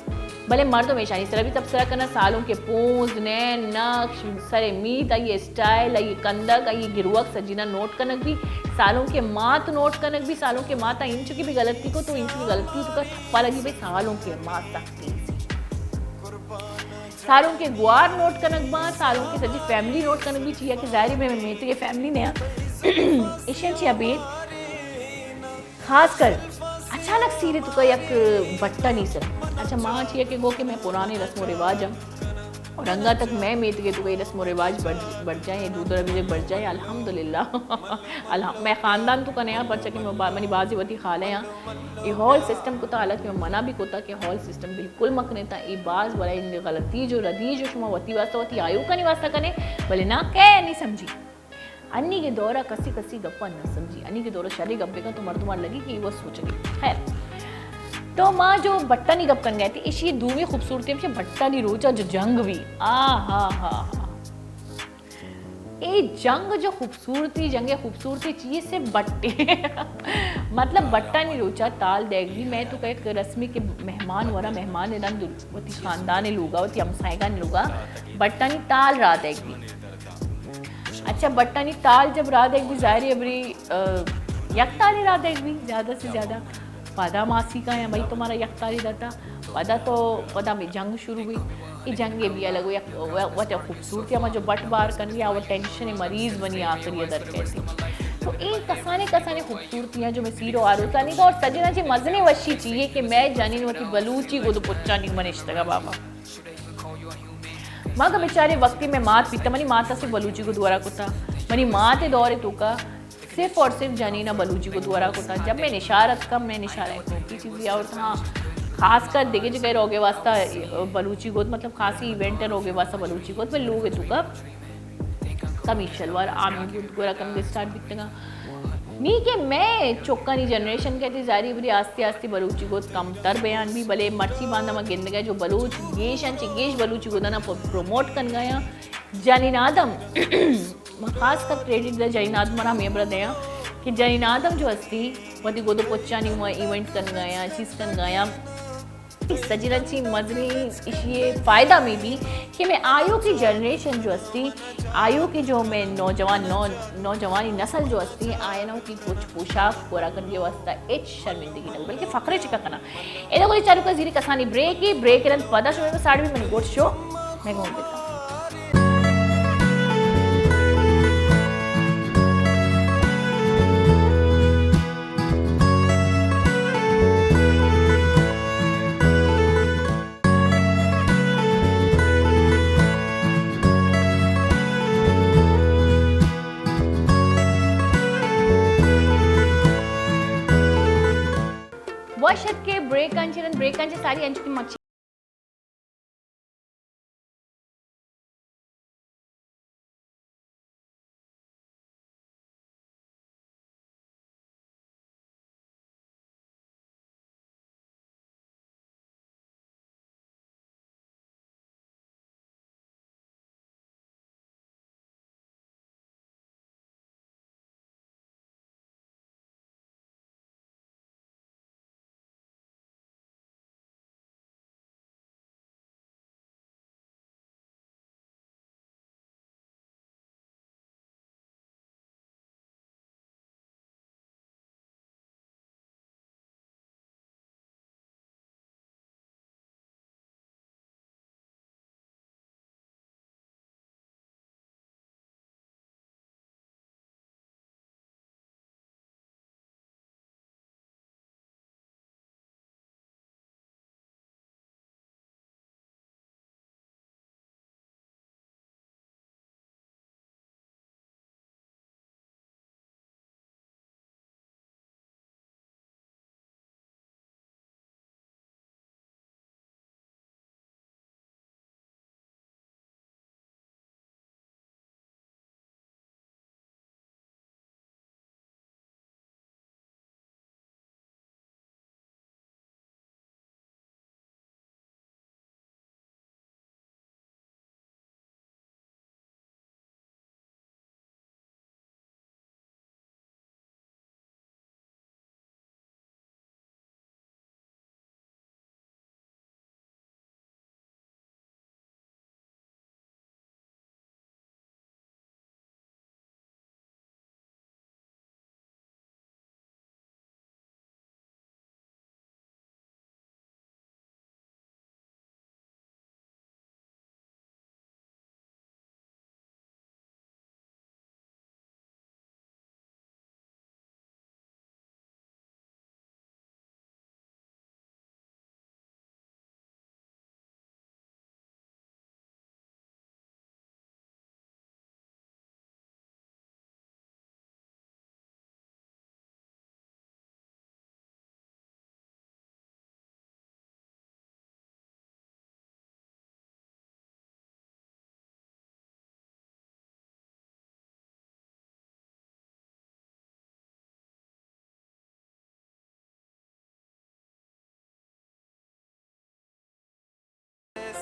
بلے مردم ایشانی سرا بھی تبصرہ کنا، سالونکے پوز، نین، نقش، سر میت، آئی اسٹائل، آئی کندگ، آئی گروک سجینا نوٹ کنگ بھی، سالونکے مات نوٹ کنگ بھی، سالونکے ماتا انچو کی بھی غلطی کو تو انچو کی غلطی تو کا تھپا لگی بھئی سالونکے مات سختی۔ سالونکے گوار نوٹ کنگ با، سالونکے سجی فیملی نوٹ کنگ بھی چیا کہ ظاہری میں میتگے فیملی نے ایشن چیا بھی خاص کر اچانک سیرے تو کا یک بٹا نہیں سر۔ اچھا ماں چیا کہ گو کہ میں پرانے رسم و رواج ہم اور انگا تک میں میتگے تو کا یہ رسم و رواج بڑھ، بڑھ جائیں، دودھ ربیزے بڑھ جائیں، الحمدللہ۔ الحم-، میں خاندان تو کا نیا پرچہ کہ میں با-، منی بازی وتی خالے ہاں۔ یہ ہال سسٹم کتا، حالانکہ میں منع بھی کتا کہ ہال سسٹم بالکل مکنے تا۔ یہ باز بڑا ان غلطی جو ردی جو شما وتی واسطہ وتی آیو کنی واسطہ کنے، بلے نہ کہ نہیں سمجھی۔ انی کے دورا کسی کسی گپا نہ سمجھی، انی کے دورا شری گپے کا تو مردمان لگی کہ وہ سوچ گئی۔ خیر، تو ماں جو بٹانی گپ کن گئے تھی، ایشی دومی خوبصورتی ہم بٹانی روچا جو جنگ بھی، آ ہا ہا ہا۔ اے جنگ جو خوبصورتی، جنگ خوبصورتی چیئے سے بٹے۔ مطلب بٹانی روچا تال دیگ بھی، میں تو کہ یک رسمی کہ مہمان ورا، مہمان رند وتی خاندان لوگا، وتی ہمسائگان لوگا، بٹانی تال را دیگ بھی۔ اچھا، بٹانی تال جب را دیگ بھی ظاہر ہے بری، آ، یک تالی را دیگ بھی زیادہ سے زیادہ۔ پدا ماسی کا یا بھائی تمہارا یک تالی داتا۔ پدا تو، پدا میں جنگ شروع ہوئی۔ یہ جنگ بھی الگ یک، وت خوبصورتی ہما جو بٹ بار کن یا وہ ٹینشن مریض بنی آخری در کہتی۔ تو یہ کسانے کسانے خوبصورتی ہیں جو میں سیرو آروسانی کا اور سجنا چی مزنے وشی چیئے کہ میں جنین وتی بلوچی گود پچانی منشتگا بابا۔ مگہ بیچارے وقتی میں مات بیتا، منی مات سے بلوچی گود ورا کتا۔ منی مات دور تو کا صرف اور صرف جنینا بلوچی گود ورا کتا۔ جب میں نشارت کم، میں نشارت کی چیزی اور ہاں، خاص کر دیگه جگہ روگے واسطہ بلوچی گود، مطلب خاصی ایونٹ روگے واسطہ بلوچی گود، میں لوگ تو کا قمیص شلوار آمی گود گورا کم اسٹارٹ بیتگا۔ نی کہ میں چکانی جنریشن کہتی ظاہری بری آستے آستے بلوچی گود کم تر بیان بھی، بلے مرچی باندا ما گندگا جو بلوچ گیش انچے گیش بلوچی گودانا پروموٹ کن گیا۔ جنین آدم، ما خاص کر کریڈٹ دا جنین آدم را ہمیں برا دیاں کہ جنین آدم جو ہستی، وتی گد و پچانی ما ایونٹ کنگایاں، چیز کنگایاں، اس سجنن چی مزنی اشی فائدہ میں بھی کہ میں آیو کی جنریشن جو ہستی، آیو کی جو میں نوجوان، نو-، نوجوانی نسل جو ہستی، آیانو کی کچھ پوشاک پورا کرنے واسطہ ہچ شرمندگی نہ، بلکہ فخر چکا کنا۔ ادا گولی چاروکا زیری کسانی بریک، بریک رند پدا شما ساڑی بھی منی گوٹ شو، میں گون دیتا۔ وش ات کہ بریک انچرن، بریک انچ ساری انچ کی مچھی۔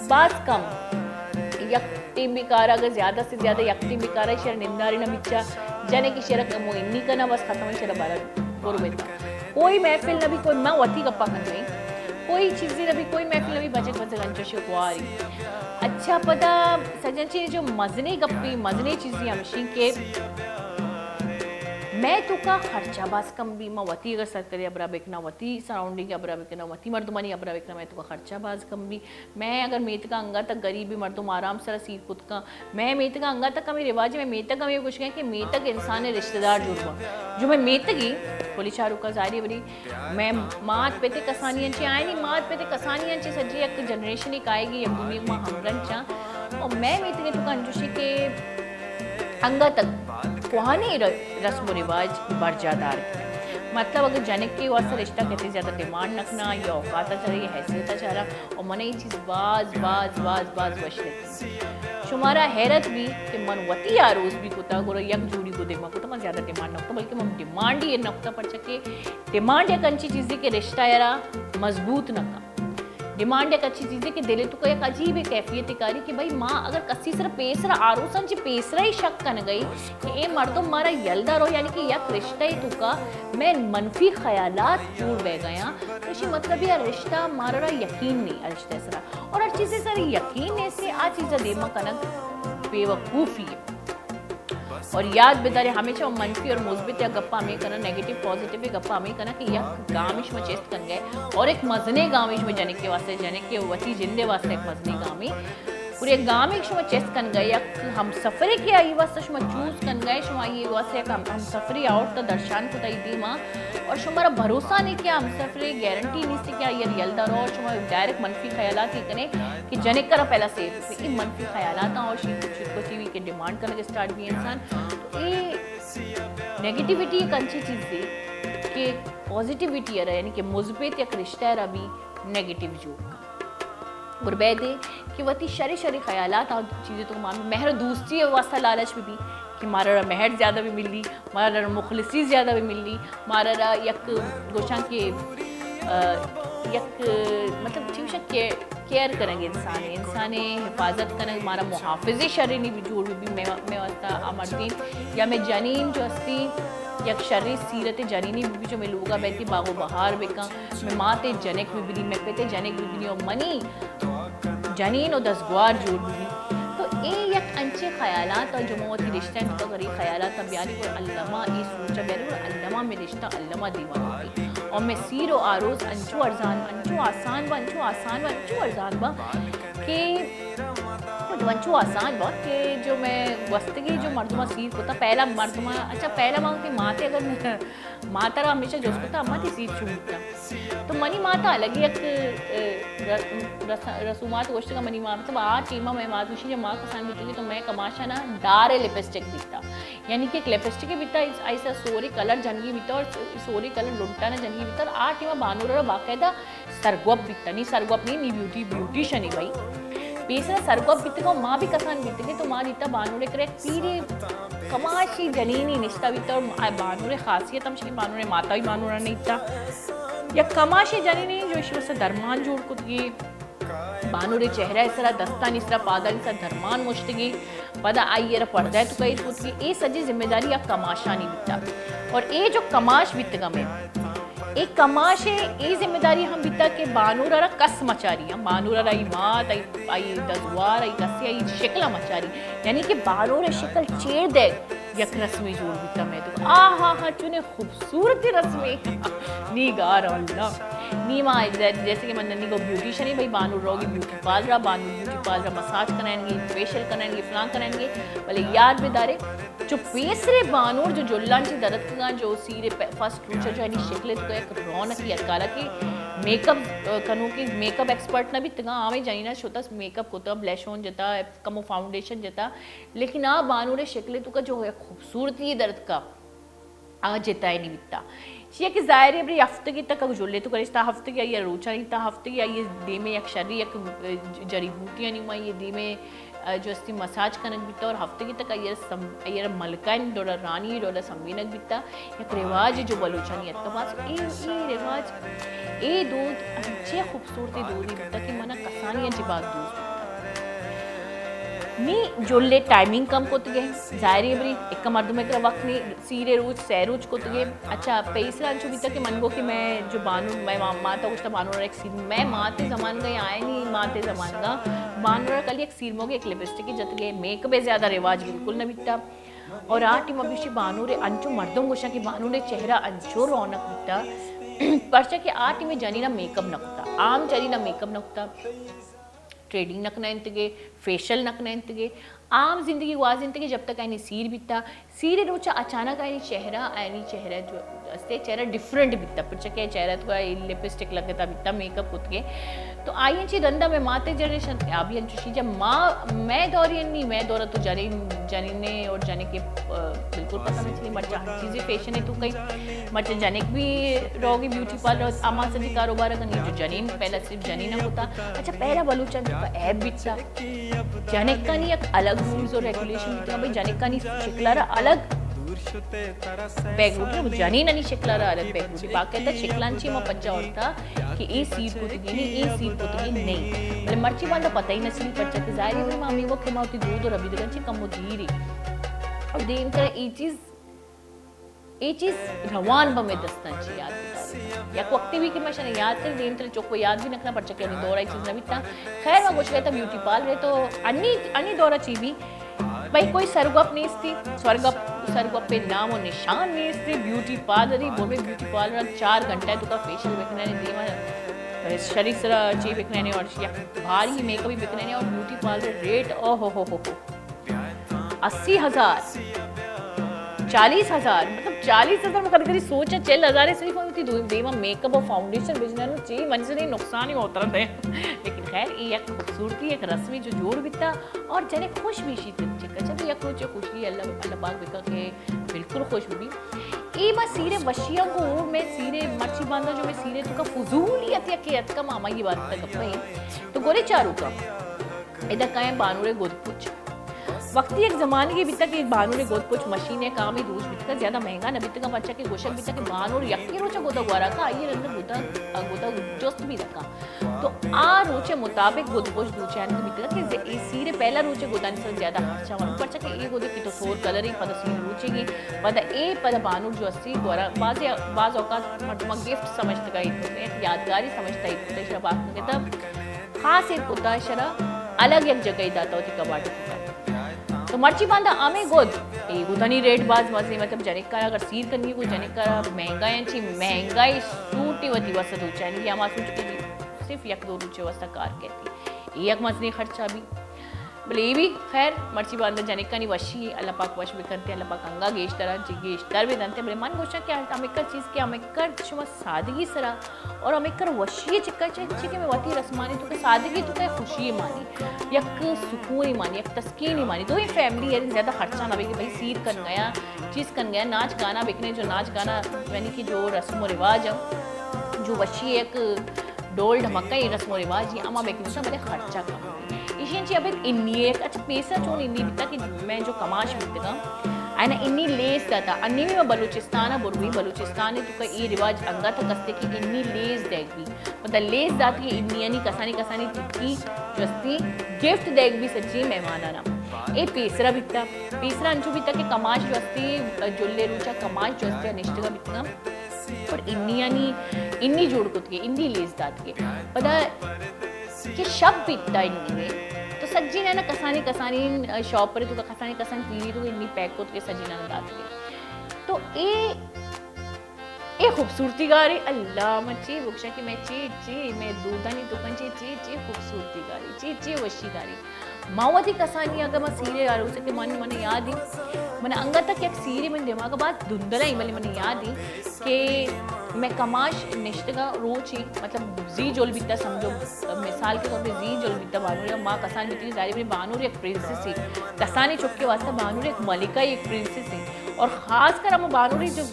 باز کم۔ یک ٹیم بیکارا، اگر زیادہ سے زیادہ یک ٹیم بیکارا، شر ننداری نہ بچا، جنے کی شرک مو انی کنا، بس ختم، شر بارا برو بیتا۔ کوئی محفل نہ بھی، کوئی، من وتی گپا کنجوئی، کوئی چیزی نہ بھی، کوئی محفل نہ بھی، بچک بچک انچو شو کواری۔ اچھا، پدا سجن چی جو مزنی گپی، مزنی چیزی ہمشی کہ میں تو کا خرچہ باز کم بھی، ما وتی اگر سرکاری ابرا بکنا، وتی سراؤنڈنگ ابرا بکنا، وتی مردمانی ابرا بکنا، میں تو کا خرچہ باز کم بھی۔ میں اگر میتگا انگا تک غریبی مردم آرام سرا سیر کت کن، میں میتگا انگا تک ہمیں رواج، میں میتگ ہمیں گوش گئے کہ میتگ انسان رشتہ دار جوڑ ہوا۔ جو میں میتگی، پولی چاروکا ظاہری بری، میں مات پتے کسانی انچے آئینی، مات پتے کسانی انچے سجی یک جنریشن ایک آئے گی، یک دنیا ما ہمگرنچاں۔ اور میں میتگے تو کنجوشی کہ انگا تک کوہانی ر-، رسم و رواج برجا دار۔ مطلب، اگر جنک کے واسطہ رشتہ کتے زیادہ ڈیمانڈ نہ کنا، یا اوقات چارا، یا حیثیت چارا، اور منے یہ چیز باز، باز، باز، باز وش لگی۔ شمارا حیرت بھی کہ من وتی آروس بھی کتا، گڑا یک جوڑی کو دیما کتا، من زیادہ ڈیمانڈ نہ کتا، بلکہ من ڈیمانڈ ہی نہ کتا، پرچہ کہ ڈیمانڈ یک انچی چیزی کہ رشتہ یارا مضبوط نہ کن۔ ڈیمانڈ یک اچھی چیزے کہ دل ءِ توکا یک عجیب کیفیتے کاری کہ بھئی ما اگر کسی سرا پیسرا آروساں چہ پیسرا ہی شک کنگئی کہ اے مردم مارا یلدا رو، یعنی کہ یک رشتہ ءِ توکا مئے منفی خیالات جوڑ بہ گیاں، تو اشی مطلب یہ رشتہ مارا را یقین نہیں، رشتہ سرا اور ہر چیزے سر یقین نیستے، آ چیزا دیما کنگ بے وقوفی ہے۔ اور یاد بدارے ہمیشہ منفی اور مثبت یا گپا ہمیں کنا، نیگیٹو پازیٹیو گپا ہمیں کنا کہ یک گامش ما چست کنگے اور ایک مزنے گامش ما جنک کے واسطے، جنک کے وتی جندے واسطے ایک مزنے گامی۔ اور ایک گامش شما چست کنگے، یک ہم سفرے کہ آئی واسطے شما چوز کنگے، شما آئی واسطے یک ہم، ہم سفری آورتا درشان کتا ای دیما۔ اور شمارا بھروسہ نہیں کہ ہم سفرے گارنٹی نہیں کہ آئی یلدا رو، شما ڈائریکٹ منفی خیالات ہی کنے کہ جنک کرا پہلا سیف، ای منفی خیالات اور شی چیز کو ٹی وی کے ڈیمانڈ کنگ اسٹارٹ بھی انسان۔ تو اے نیگیٹیوٹی ایک انچی چیز دی کہ پازیٹیوٹی ارا، یعنی کہ مثبت یک رشتہ ارا بھی نیگیٹیو جوڑ کن۔ اور بے دے کہ وتی شری شری خیالات آ چیزیں تو مان مہر دوستی واسطہ لالچ بھی بھی کہ مارا مہر زیادہ بھی ملی، مارا مخلصی زیادہ بھی ملی، مارا یک گوشاں کہ، آ، یک مطلب چیوشا کہ کیئر کنگ انسان، انسان حفاظت کنگ، مارا محافظ شری نہیں بھی جوڑ بھی، بھی میں، میں واسطہ آ مردین یا میں جنین جو ہستی یک شری سیرت جنینی بھی بھی جو میں لوگا بیتی باغ و بہار بکن، میں ماتے جنک بھی بنی، میں پتے جنک بھی بنی اور منی جنین و دزگوار جوڑ بی۔ تو اے یک انچیں خیالات ء جو ما وتی رشتہ ء توکا گری خیالات ء بیاری گڑا الما اے سوچ ء بیاری گڑا الما میں رشتہ الما دیوان ہوتی۔ اور میں سیر و آروس انچو ارزان، انچو آسان با، انچو آسان با، انچو ارزان با کہ مطلب انچو آسان با کہ جو میں گوستگی جو مردمہ سیر کتا، پہلا مردمہ، اچھا پہلا ما وتی ماتے اگر ماترا ہمیشہ جست کتا، اماں تئی سیر چون بوتا؟ تو منی ماتا الگی یک، ا، ر-، رس-، رسومات گوشتگا منی ماں، مطلب آ ٹیما مئے مات گوشی جب ماں کسان بیتگی تو مئے کماشانا ڈارے لپسٹک بیتا۔ یعنی کہ ایک لپسٹک بیتا، اس-، ایسا سورے کلر جنگی بیتا اور سورے کلر لنٹانا جنگی بیتا اور آ ٹیما بانورا باقاعدہ سرگوپ بیتا، نی سرگوپ نی، نی بیوٹی، بیوٹیشن ای بھائی۔ پیسرا سرگوپ بیتگا، ما بھی کسان بیتگے تو ما دیتا بانورے کرے پیرے کماشی جنینی نشتہ بیتا اور آ بانورے خاصیت ہم شی بانورے ماتا بھی بانورا نیتا۔ یا کماشی جنینی جو اشی واسطہ درمان جوڑ کتگی، بانورے چہرہ سرا، دستانی سرا، پادانی سرا درمان مشتگی، پدا آئی را پردہ تو کئی کتگی، اے سجی ذمہ داری یا کماشانی بیتا۔ اور اے جو کماش بیتگا میں اے کماش ء اے ذمہ داری ہم بیتا کہ بانور ء را کس مچاری، ہم بانور ء را ای مات، ای، ای دزوار، ای کسے ای شکل ء مچاری، یعنی کہ بانور ء شکل چیر دے یک رسمے جوڑ بیتا میں تو۔ آہا ہا، چنے خوبصورت رسمے۔ نی گار اللہ۔ نی ما جیسے کہ من ننی کو بیوٹیشن ہی بھائی بانور روگی بیوٹی پارلر، بانور بیوٹی پارلر مساج کنائیں گے، فیشل کنائیں گے، فلان کنائیں گے، بلے یاد بدارے چو پیسرے بانور جو جلان چی درتکگاں جو سیر پہ-، فرسٹ روچ جو ہنی شکل تو یک رونقی اتکارا کہ میک اپ، ا، کنوکیں میک اپ ایکسپرٹ نہ بیتگاں، آویں جنینا شتا میک اپ کتا، بلش اون جتا، کمو فاؤنڈیشن جتا، لیکن آ بانور شکل تو کا جو یک خوبصورتی درتکا آ جتا ہی نہیں بیتا۔ چیا کہ ظاہر ہے بری ہفتگی تک اگر جلے تو کرش تا ہفتگی آئی روچانی تا ہفتگی آئی دیمے یک شری یک جڑی بوٹیانی ما یہ دیمے ء جو استی مساج کنگ بیتا اور ہفتگی تک آئی ء سم-، آئی ء ملکانی ڈولا رانی ڈولا سمبینگ بیتا۔ یک رواج جو بلوچانی اتکا باز اے، اے رواج، اے دود انچے خوبصورتی دودی بیتا کہ منا کسانی ء جباگ دوست بیتا۔ نی جلے ٹائمنگ کم کت گئے، ظاہری بری ایک مردم ایک وقت نی سیرے روچ، سہ روچ کتگے۔ اچھا، پیسرا انچو بیتا کہ من گو کہ میں جو بانو، میں ما-، ماتا گوشتا بانو را یک سیر، میں ماتے زمانگا یا آئینی ماتے زمانگا بانو را کلی یک سیر موگے، یک لپسٹک جتگے، میک اپ زیادہ رواج بالکل نہ بیتا۔ اور آ ٹیم ابھی شی بانو رے انچو مردم گوشا کہ بانو رے چہرہ انچو رونق بیتا۔ پرچا کہ آ ٹیم جنینا میک اپ نہ کتا، عام جنینا میک اپ نہ کتا۔ تھریڈنگ نہ کنائینتگے، فیشل نہ کنائینتگے، عام زندگی گوازینتگے۔ جب تک آئینی سیر بیتا، سیر روچا اچانک آئینی چہرہ، آئینی چہرہ جو استے چہرہ ڈیفرنٹ بیتا، پرچہ کہ چہرہ تو آئی لپسٹک لگتا بیتا، میک اپ کتگے، تو آئی چی رندا میں ماتے جنریشن ابھی انچوشی جب ماں میں دوری انی، میں دورا تو جنین، جنینے اور جنے کے، آ، بالکل پتہ نہ چلی، مرچا ہر چیزیں فیشن ہے تو کئی مرچا جنک بھی روگی بیوٹی پارلر، اما سجی کاروبار کنی جو جنین پہلا صرف جنین ہوتا۔ اچھا، پہلا بلوچان تو کا عیب بیتا۔ جنکانی یک الگ رولز اور ریگولیشن بیتا، بھئی جنکانی شکل را الگ بیگ روٹی، جنینانی شکل ءَ را الگ بیگ روٹی، باقاعدہ شکلانی چی ما پجا اورتا کہ اے سیر کتگی نی، اے سیر کتگی نی۔ بلے مرچی باندا پتہ ہی نہ چلی، پرچا کہ ظاہر ہے ما ہمے وقت ما وتی دود و ربیدگاں چی کم و دیری۔ اور دیم ترا اے چیز، اے چیز روان بہ مئے دستاں چی یاد بداری۔ یک وقتی بھی کہ ما شنا یاد کر، دیم ترا چک و یاد بھی نہ کنا، پرچا کہ انی دورا اے چیز نہ بیتا۔ خیر، ما گوش گئے تا بیوٹی پارلر تو انی، انی دورا چی بھی بھئی کوئی سرگپ نیستی، سرگپ، سرگپ پہ نام و نشان نیستی۔ بیوٹی پارلری، بومے بیوٹی پارلر چار گھنٹہ تو کا فیشل بکننے، دیما شری سرا چی بکننے اور یک بھاری میک اپ بکننے اور بیوٹی پارلر ریٹ، او ہو ہو ہو ہو، اسی ہزار، چالیس ہزار، مطلب چالیس ہزار، میں کدی کدی سوچا چل ہزار صرف ہم تھی دو دیما میک اپ اور فاؤنڈیشن بجنن چی منزلی نقصان ہی ہوتا ہے۔ لیکن خیر، یہ یک خوبصورتی، یک رسمی جو جوڑ بیتا اور جنے خوش بھی شیت چکا۔ چلو، یک روچ خوشی اللہ، اللہ پاک بکا کہ بالکل خوش بھی۔ اے ما سیرے وشیاں کو، میں سیرے مرچی باندا جو میں سیرے تو کا فضولیت یا کہ اتکا ما ہمائی بات تک پہ۔ تو گورے چارو کا ادا کائیں بانورے گد پچ۔ وقتی یک زمانگے بیتا کہ بانورے گد پچ مشین ہے، کامی دوش بیتا، زیادہ مہنگا نہ بیتا، پچا کہ گوشک بیتا کہ بانور یکی روچا گدا گوارا کا، آئی رند گدا، گدا جست بھی رکھا۔ تو آ روچے مطابق گد پوش دوچینگ بیتگ کہ ز-، اے سیر پہلا روچے گدانی سر زیادہ خرچہ ورنت، پرچا کہ اے گدے کہ تو سور کلر ہی پدا سیر روچے گی، پدا اے پدا بانور جو استی گورا بعض، بعض اوقات مردمہ گفٹ سمجھتگا، ایک یادگاری سمجھتا، ایک شرا بات کتا، خاص ایک کتا شرا الگ یک جگہ داتا ہوتی کباٹ کتا۔ تو مرچی باندا ہمے گد، اے گدانی ریٹ باز مزے، مطلب جنکا اگر سیر کنی کو جنکا مہنگا ہیں چی مہنگائی سوٹی وتی وسط ہو چاہیے، ہما سوچ کے جی صرف یک دو روچے واسطہ کار کہتی، اے یک مزنی خرچہ بھی۔ بلے اے بھی خیر، مرچی باندا جنکانی وشی، اللہ پاک وش بکنتے، اللہ پاک انگا گیشترا جی گیشتر بھی دنتے، بلے من گوشاں کہ ہمکر چیز کہ ہمکر شما سادگی سرا اور ہمکر وشی چکا چے، چے کہ میں وتی رسمانی تو کہ سادگی تو کہ خوشی مانی، یک سکون مانی، یک تسکین مانی، دوئیں فیملی ہے زیادہ خرچہ نہ بگی، بھئی سیر کن گیا، چیز کن گیا، ناچ گانا بکنے، جو ناچ گانا یعنی کہ جو رسم و رواج ہے، جو وشی ایک ڈول ڈھمکا، یہ رسم و رواج یہ اما بکنے، بلے خرچہ کم۔ ایشی چی ابھی انی ایک، اچھا پیسہ چون انی بیتا کہ میں جو کماش بیتگا، اینا انی لیس داتا، انی میں بلوچستان بروی، بلوچستان تو کا یہ رواج انگا تک استے کہ انی لیس دیگ بھی، پتہ لیس داتی انی یعنی کسانی کسانی ٹکی جو استی گفٹ دیگ بھی سچی مہمانانا۔ اے پیسرا بیتا، پیسرا انچو بیتا کہ کماش جو استی، جلے روچا کماش جو استی نشتگا بیتگا۔ اور انی یعنی انی جوڑ کت کے، انی لیس دات کے۔ پدا کہ شپ بیتا انی میں، تو سجی نہ کسانی کسانی شاپ پر تو کسانی کسانی ٹی وی تو انی پیک کت کے سجی نہ دات کے۔ تو اے، اے خوبصورتی گارے، اللہ، من چی بکشاں کہ میں چی، چی، میں دودانی دکان چی، چی، چی خوبصورتی گارے، چی، چی وشی گارے۔ ما وتی کسانی اگہ ما سیرے آروس کہ من، من یاد ہی، من انگا تک یک سیرے من دماغ باز دندرا ہی، بلے من یاد ہی کہ میں کماش نشتگا روچی، مطلب زی جل بیتا سمجھو، مثال کے طور پہ زی جل بیتا بانور، یا ما کسان بیتی ظاہر ہے بانور یک پرنسس ہی، کسانی چکے واسطہ بانور یک ملکہ، یک پرنسس ہی، اور خاص کر ہم بانور جو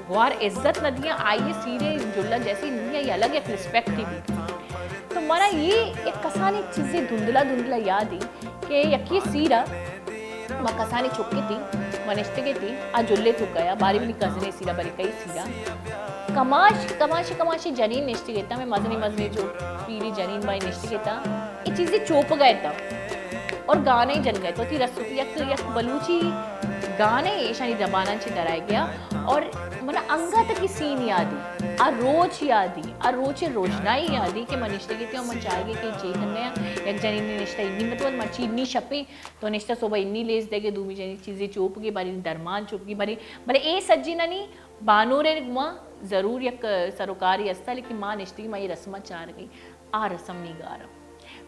گوار عزت نہ دیا، آئیے سیرے جلا جیسے نہیں ہے، یہ الگ یک ریسپیکٹ ہی بھی۔ تو مارا یہ ایک کسانی چیزیں دھندلا دھندلا یاد ہی کہ یکی سیرا ما کسانی چکی تھی، ما نشتگی تھی، آ جلے تو گیا، باری منی کزنے سیرا، بری کئی سیرا۔ کماش، کماشی، کماشی جنین نشتگی تا، میں مزنی مزنی جو پیری جنین بائی نشتگی تا، یہ چیزیں چوپ گئے تا۔ اور گانے جن گئے تو تھی رسو، یک، یک بلوچی گانے ایشانی زباناں چی درائے گیا۔ اور منا انگا تک سین یادی، آ روچ یادی، آ روچ روشنائی یادی کہ من نشتگی تھی اور من چارگی کہ چی کرنے ہیں۔ یک جنین نشتہ انی متوت مرچی انی شپیں تو نشتہ صبح انی لیز دے گے، دومی جنین چیزیں چوپ گی، بری درمان چوپ گی، بری، بلے اے سجی ننی بانورے گما ضرور یک سروکاری استا، لیکن ما نشتگی ما یہ رسمہ چارگی۔ آ رسم نی گارا۔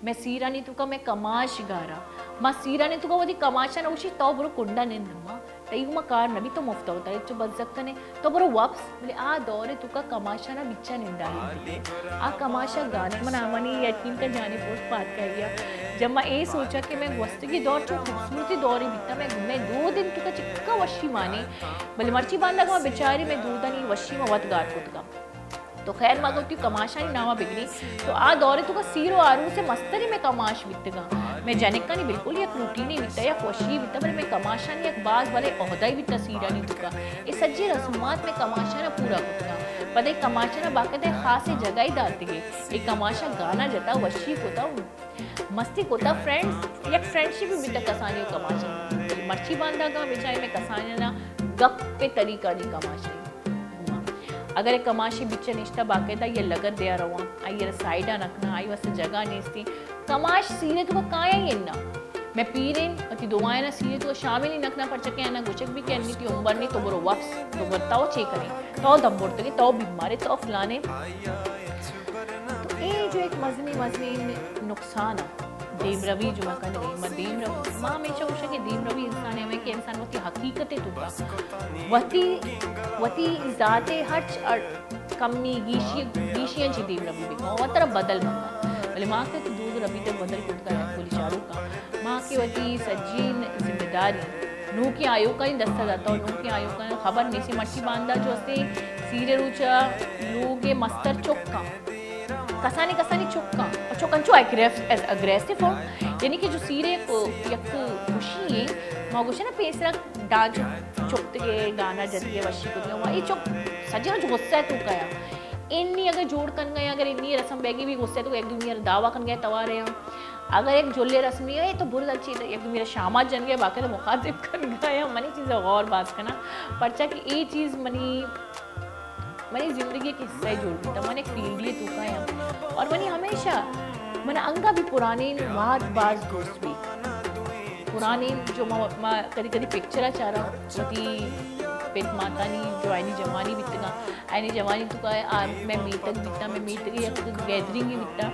میں سیرانی توکا میں کماش گارا۔ ما سیرانی توکا وتی کماشاں اوشی تو برو کنڈا نند ما۔ تئی گما کار نبی تو مفتا وتا چو بزگ کنے۔ تو برو واپس۔ بلے آ دور توکا کماشانا بچا ننداری۔ آ کماشا گانے من آمانی یقین کا جانے پوسٹ پات کہیا۔ جب ما اے سوچا کہ میں گوستگی دور چو خوبصورتی دوری بیتا، میں، میں دو دن توکا چکا وشی مانی۔ بلے مرچی باندا گما بچاری میں دو دنی وشی ما وت گار کتگا۔ تو خیر، ما گوں وتی کماشانی نام ءَ بگریں۔ تو آ دور ءِ توکا سیر و آروس ءِ مستریں مئے کماش بیتگاں۔ مئے جنکانی بالکل یک روٹینے بیتا، یک وشی بیتا، بلے مئے کماشانی یک باز بلے عہدہ بیتا سیرانی توکا۔ اے سجی رسومات مئے کماشانا پورا کتگاں۔ پدا اے کماشانا باقاعدہ خاصیں جگہے داتگے۔ اے کماشاں گانا جتا، وشی کتا، مستی کتا، فرینڈز، یک فرینڈشپ بیتا کسانی و کماشانی۔ مرچی باندا گاں بچارے مئے کسانیانا گپ ءِ طریقہ نی کماشانی۔ اگر یک کماشے بچ ءَ نشتہ، باقاعدہ آئی ءَ لگت دیا رواں، آئی ءَ را سائیڈ ءَ نہ کناں، آئی واسطہ جگہ نیستی۔ کماش سیرے تو کایاں ہی نہ۔ مئے پیرین وتی دوایاں سیرے تو شامل ہی نہ کناں، پرچا کہ آنا گوشگ بی کہ انی تی عمر نی، تو برو واپس، تو بر تو چے کرے، تو دم برتگے، تو بیمارے، تو فلانے۔ تو اے جو ایک مزنی مزنی نقصان ہے۔ دیمروی جو ما کنگے، ما دیمرو-، ما ہمیشہ گوشاں کہ دیمروی انسان ءِ ہمے کہ انسان وتی حقیقت ءِ توکا، وتی، وتی ذات ءِ ہرچ اڑ-، کمی گیشی، گیشیاں چی دیمروی بکن، وترا بدل مکن۔ بلے ما کہ دود و ربیدگ بدل کتگا، کلی چاروکاں، ما کہ وتی سجین ذمہ داری نوکیں آیوکانی دستا داتا و نوکیں آیوکانی خبر نیستی۔ مرچی باندا جو ہستیں سیرے روچا لوگ ءِ مستر چکاں، کسانی کسانی چکاں، چک انچو اگریس-، اگریسو ہو، یعنی کہ جو سیرے کو یک خوشی ہے، ما گوشے نا پیسرا ڈانچ چکتگے، گانا جتگے، وشی کتگے، وا اے چک سجنا جو غصہ تو کیا۔ انی اگر جوڑ کن گئے، اگر انی رسم بیگی بھی غصہ تو یک دومی دعویٰ کن گئے توارے ہیں۔ اگر یک جلے رسمی ہے تو برز اچھی یک دومی شامات جن گئے، باقی تو مخاطب کن گئے، منی چیز غور باز کنا، پرچا کہ اے چیز منی منی زندگی ءِ حصہ جوڑ بیتا، من یک فیلڈی توکا آں۔ اور منی ہمیشہ، من انگا بھی پرانین وہد باز دوست بی۔ پرانین جو ما، ما کدی کدی پکچر ءَ چاراں، وتی پت ماتانی جو آئینی جوانی بیتگاں، آئینی جوانی توکا آ، مئے میتگ بیتا، مئے میتگ یک گیدرنگ بیتا۔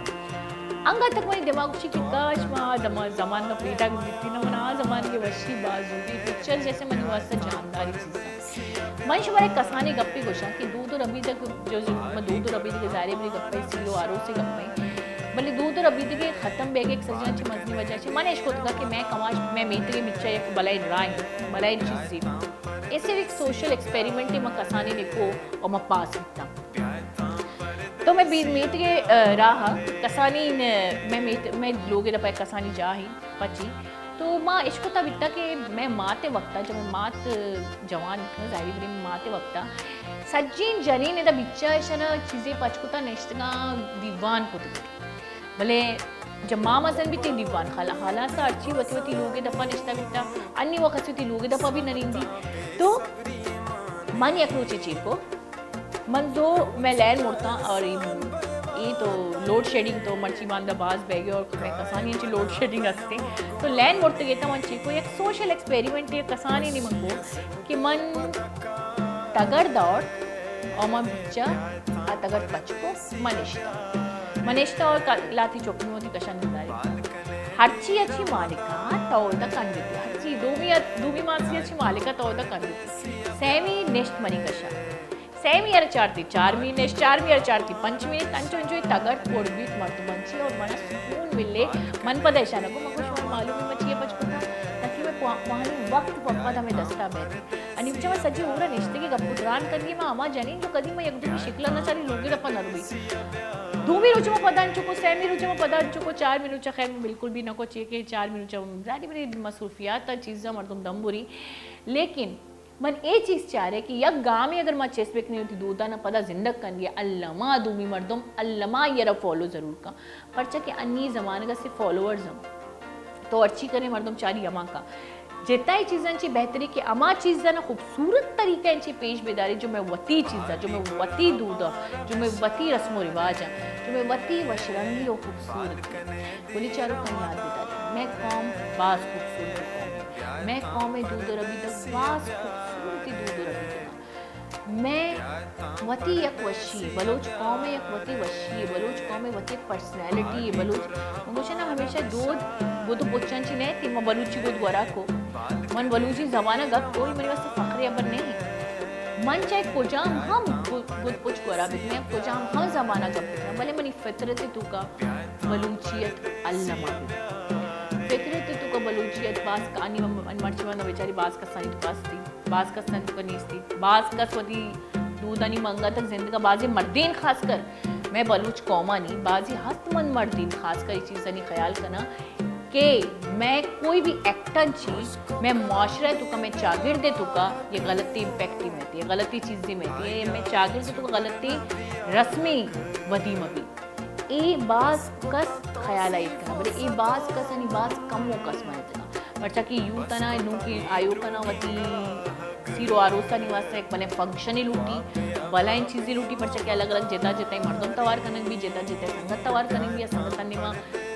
انگا تک منی دماغ گوشی کہ کاش ما دما-، زمان کا پیٹا بیتی نا، من آ زمان کے وشی باز ہوتی۔ پکچر جیسے منی واسطہ جانداری چیز ہے۔ من شمارا یک کسانیں گپے گوشاں کہ دود و ربیدگ، جو، جو، ما دود و ربیدگ ظاہر ہے منی گپے سیر و آروس ءِ گپے، بلے دود و ربیدگ ختم بیگ ءِ یک سجاں چہ مزنیں وجہ چہ من اش کتگا کہ مئے کماش، مئے میتگ ءِ بچا یک بلائیں راہ، بلائیں چیزے۔ اے صرف یک سوشل ایکسپیریمنٹ ما کسانیں نکو و ما پاس بیتاں۔ تو مئے بی-، میتگ ءِ، آ، راہ کسانیں، مئے میت-، مئے لوگ ءِ دپا کسانیں جاہے پچی۔ تو ما اشکتا بیتا کہ مئے مات ءِ وقتا، جب مئے مات جوان اتکاں، ظاہری بری مات ءِ وقتا سجین جنین ادا بچا اشانا چیزے پچ کتا نشتگاں دیوان کتگ۔ بلے جب ما مزن بیتیں دیوان خلا-، خلاصا ہرچی وتی وتی لوگ ءِ دپا نشتا بیتا، انی وقت وتی لوگ ءِ دپا بھی ننندی۔ تو من یک روچے چیر کو، من زو مئے لین مرتاں اور اے، اے تو لوڈ شیڈنگ تو مرچی باندا باز بیگے اور مئے کسانی انچی لوڈ شیڈنگ ہستے۔ تو لین مرتگے تا من چیکو یک سوشل ایکسپیریمنٹ یک کسانی نی من کو کہ من تگڑ دور اور من بچا آ تگڑ پچ کو من اشتا۔ من اشتا اور کا-، لاتی چکنو تی کشن داری۔ ہرچی اچھی مالکا تو دا کندتی۔ ہرچی دومی ات-، دومی ماسی اچھی مالکا تو دا کندتی۔ سیمی نشت منی کشا۔ سیمی ار چارتی، چارمی نش، چارمی ار چارتی، پنچمی نش، انچو انچو تگڑ پڑ بیت مردمانچی اور منا سکون ملے۔ من پدا اشانا کو، من کو شما معلوم ہے من چیئے پچ کتا، تاکہ میں پوا-، پوانی وقت پا-، پدا میں دستا بیتی۔ انی بچا من سجی عمرا نشتگی گپ و تران کنگی، ما ہما جنین جو کدی ما یک دومی شکلا نہ چاری لوگی دپا نہ روی۔ دومی روچ ما پدا انچو کو، سیمی روچ ما پدا انچو کو، چارمی روچ خیر من بالکل بھی نہ کو، چیئے کہ چارمی روچ ظاہری منی مصروفیات چیزا مردم دم بری۔ لیکن من اے چیز چارے کہ یک گامے اگر ما چست بکنیں وتی دودانا پدا زندگ کنگے، الما دومی مردم الما آئی را فالو ضرور کن، پرچا کہ انی زمانگا سے فالوورز ہم تو ہرچی کرے مردم چاری ہما کا۔ جتا اے چیزاں چی بہتری کہ ہما چیزانا خوبصورت طریقہ انچی پیش بداری جو میں وتی چیزا، جو میں وتی دودا، جو میں وتی رسم و رواجا، جو میں وتی وشرنگی و خوبصورتی۔ گلی چاروکاں یاد بداریں، مئے قوم باز خوبصورت قوم ہے۔ مئے قوم دود و ربیدگ باز خوبصورتی دود و ربیدگ۔ مئے وتی یک وشی، بلوچ قوم یک وتی وشی، بلوچ قوم وتی پرسنالٹی، بلوچ، من گوشنا ہمیشہ دود گد پچاں چی نہ تی، ما بلوچی گد گورا کو۔ من بلوچی زبان گپ کوئی منی واسطے فخر ابر نہیں۔ من چاہے کجام ہم گد، گد پچ گورا بیت، میں کجام ہم زبان گپ بیت، بلے منی فطرت توکا بلوچیت الما بیت۔ فطرت توکا بلوچیت باز کانی من مرچی من بیچاری باز کسانی توکا ہستی، باز کسانی توکا نیستی، باز کس وتی دودانی منگا تک زندگا بازیں مردین، خاص کر مئے بلوچ قومانی بازی ہست من مردین خاص کر اے چیزانی خیال کناں کہ مئے کوئی بھی ایکٹن چی مئے معاشرہ توکا، مئے چاگرد توکا یہ غلطی امپیکٹی مئیتی، یہ غلطی چیزی مئیتی، یہ مئے چاگرد توکا غلطی رسمی ودی مبی۔ اے باز کس خیال ایت کناں، بلے اے باز کس انی باز کم و کس مئیت۔ پرچا کہ یوتھ انا نوں کہ آیوک انا وتی سیر و آروسانی واسطہ یک بلے فنکشنے لوٹی، بلائیں چیزے لوٹی، پرچا کہ الگ الگ جتا جتائیں مردم توار کنگ بی، جتا جتائیں سنگت توار کنگ بی، سنگتانی نیما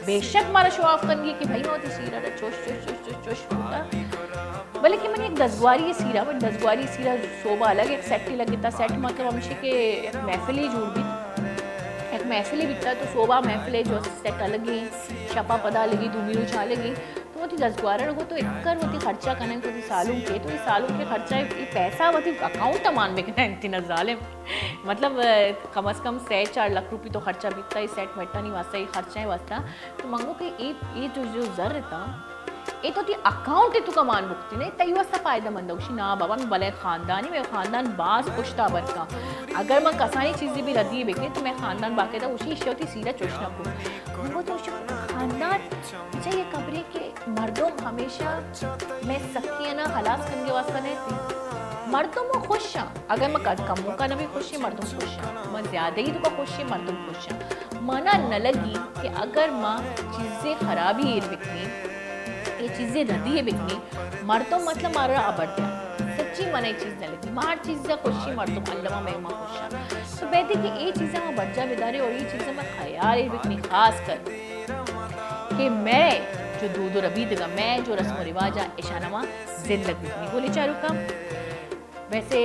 بے شک مارا شو آف کنگی کہ بھئی ما وتی سیر ارا چوش چوش چوش چوش چوش بوتا۔ بلے کہ من یک دزگواری سیرا، من دزگواری سیرا صوبہ الگ یک سیٹ لگتا، سیٹ مطلب ہمشی کہ یک محفلی جوڑ بیت، یک محفلی بیتا تو صوبہ محفلے جو سیٹ الگی، شپا پدا الگی، دومی روچا الگی۔ تو وتی دزگوارا گو تو اکر وتی خرچہ کنئے، وتی سالونکے، تو اے سالونکے خرچہ، اے پیسہ وتی اکاؤنٹ مان بکنئے انتی نہ ظالم۔ مطلب، کم از کم سے چار لکھ روپی تو خرچہ بیتا، اے سیٹ میٹانی واسطہ، اے خرچہ واسطہ۔ تو منگو کہ اے، اے جو، جو زر تا، اے تو تی اکاؤنٹ تو کمان بکتی نے، تئی واسطہ فائدہ مند۔ گوشی نا بابا، من بلے خاندانی، مئے خاندان باز پشتا برکا۔ اگر من کسانی چیزی بھی ردی بکنے تو مئے خاندان باقاعدہ گوشی ایشی وتی سیرا چوش نہ کو۔ منگو تو خاندان، اچھا، یہ خبرے کہ مردم ہمیشہ مئے سکیانا خلاص کنگے واسطہ نہ تی۔ مردم و خوش آں۔ اگر ما کد-، کموکا نہ بھی خوش ایں، مردم خوش آں۔ ما زیادہ ہی تو کا خوش ایں، مردم خوش آں۔ منا نہ لگی کہ اگر ما چیزے خرابی ایر بکنی، یہ چیزے ردی بکنی، مردم مطلب مارا ابر دیا۔ سچی منا یہ چیز نہ لگی۔ ما ہر چیز خوشی مردم الما مہما خوش آں۔ تو بیدے کہ یہ چیزاں ما برجا بدارے اور یہ چیزاں ما خیال ایر بکنی خاص کر کہ مئے جو دود و ربیدگا، مئے جو رسم و رواجا اشانا ما زندگ بکنی۔ گولی چاروکا، ویسے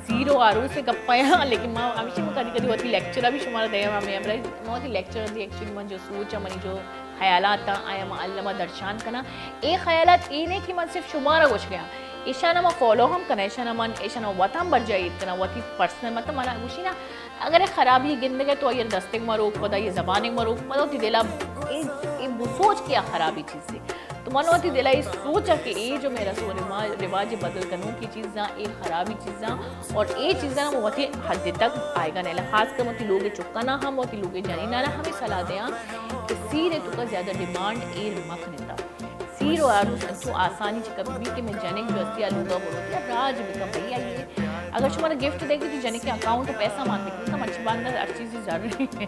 سیر و آروس گپا یا، لیکن ما ہمیشہ ما کدی کدی وتی لیکچر بھی شمارا دیا، ما، ما وتی لیکچر دی ایکچولی من جو سوچ منی جو خیالات آیا ما الما درشان کنا۔ اے خیالات اے نے کہ من صرف شمارا گوش گیا، ایشانا ما فالو ہم کنا، ایشانا من، ایشانا وطن برجا ایر کنا، وتی پرسنل مطلب منا گوشی نا، اگر اے خرابی گندگ ئے تو آئی ء دستگ مروک پدا، آئی ء زبانگ مروک پدا، وتی دل ء اے، اے بسوچ کہ آ خرابی چیزے۔ تو من وتی دل ء اے سوچ ء کہ اے جو مئے رسم و رواج، رواج بدل کنوکی چیزاں، اے خرابی چیزاں اور اے چیزاں ہم وتی حد تک آئیگا نیلا۔ خاص کر وتی لوگ چکانا ہم، وتی لوگ جنینانا ہمیں صلاح دیاں کہ سیر ء توکا زیادہ ڈیمانڈ ایر مکنتا۔ سیر و عروس انچو آسانی چہ کپی بیت کہ مئے جنک جو استی آ لوگا بروت یا راج بکن بھئی آئیے۔ اگر شمارا گفٹ دے گی تو جنک کے اکاؤنٹ پیسہ مان بکنی تو مرچی باندا ہر چیزی ضروری ہے۔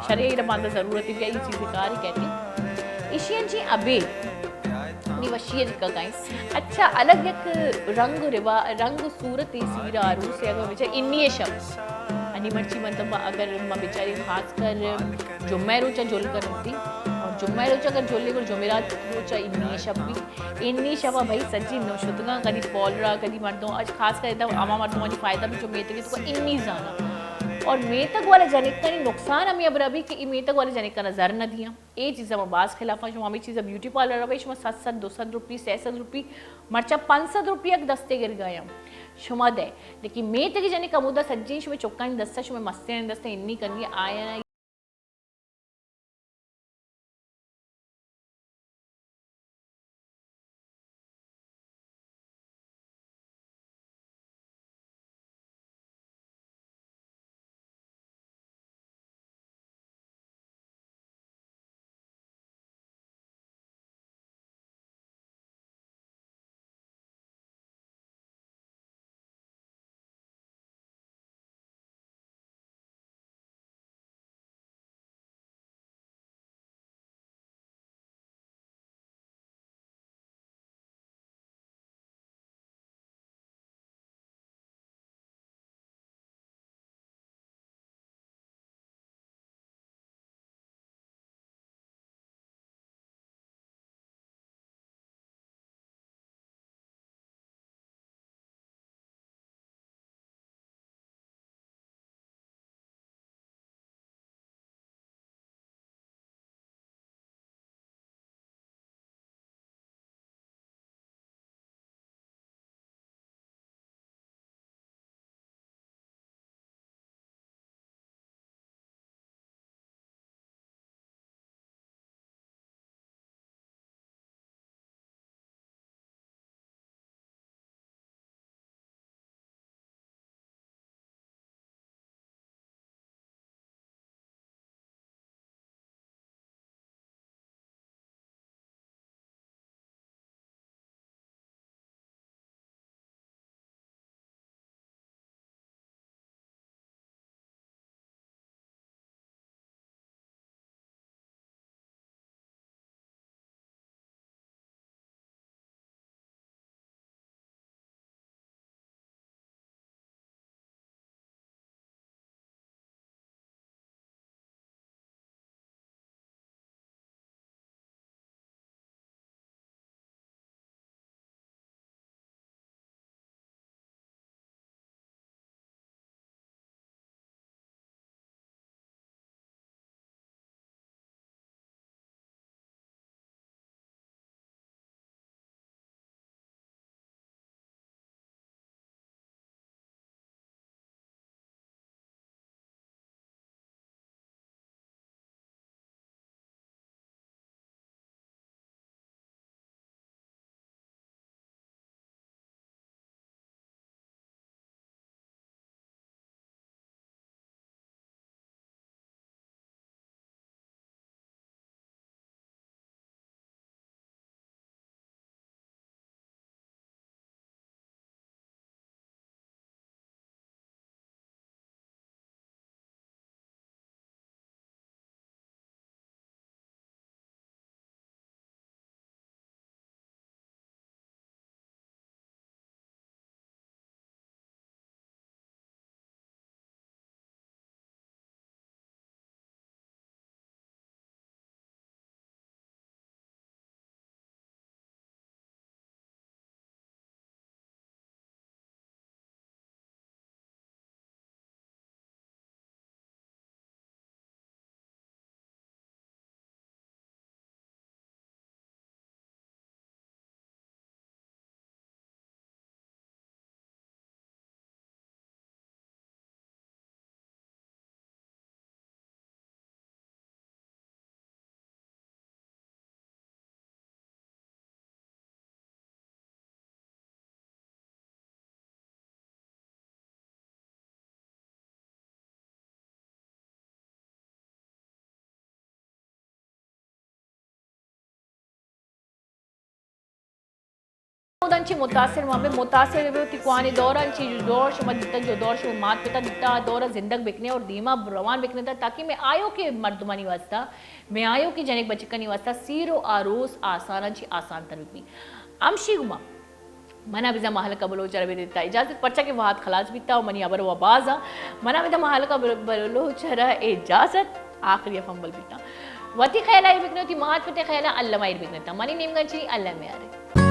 شرے ایرا باندا ضرورت ہے بیا یہ چیز کاری کہتی۔ ایشی انچی ابے نی وشی ہے جکا کائیں۔ اچھا الگ یک رنگ روا، رنگ صورت سیر عروس ہے اگر بچار انی شب۔ انی مرچی مطلب اگر ما بچاری خاص کر جمعہ روچا جل کنتی اور جمعہ روچا اگر جلے گڑا جمعرات روچا انی شب بھی انی شپا بھئی سجی نو شتگاں، کدی پالرا، کدی مردم، اچ خاص کر ادا ہما مردمانی فائدہ بھی جو میتگے تو انی زانا۔ اور میتگ والا جنکانی نقصان ہمیں ابرا بھی کہ ای میتگ والا جنکانا زر نہ دیاں۔ اے چیزا ما باز خلافاں، شما ہمیں چیزا بیوٹی پارلر روے، شما ست سد، دو سد روپی، سے سد روپی، مرچا پنچ سد روپی یک دستے گر گایا شما دے۔ لیکن میتگے جنک ہمودا سجی شما چکانی دستا، شما مستیانی دستا انی کنگی آیا۔ اودان چی متاثر ما بے، متاثر بے، وتی کوانی دوران چی جو دور شما دیتا، جو دور شما مات پتا دیتا، آ دور زندگ بکنے اور دیما روان بکنے تا، تاکہ میں آیو کے مردمانی واسطہ، میں آیو کے جنک بچکانی واسطہ سیر و آروس آسان چی آسان تر بی۔ ہمشی گما منا بزاں مہلکہ بلوچ ء را بدیتا اجازت، پرچا کہ وہد خلاص بیتا و منی ہبر و باز آ۔ منا بزاں مہلکہ بل-، بلوچ ء را اجازت، آخری ء فمبل بیتا۔ وتی خیال ء ایر بکنے، وتی مات پتے خیال ء الم ء ایر بکنے تا۔ منی نیمگا چی الم ء آرے۔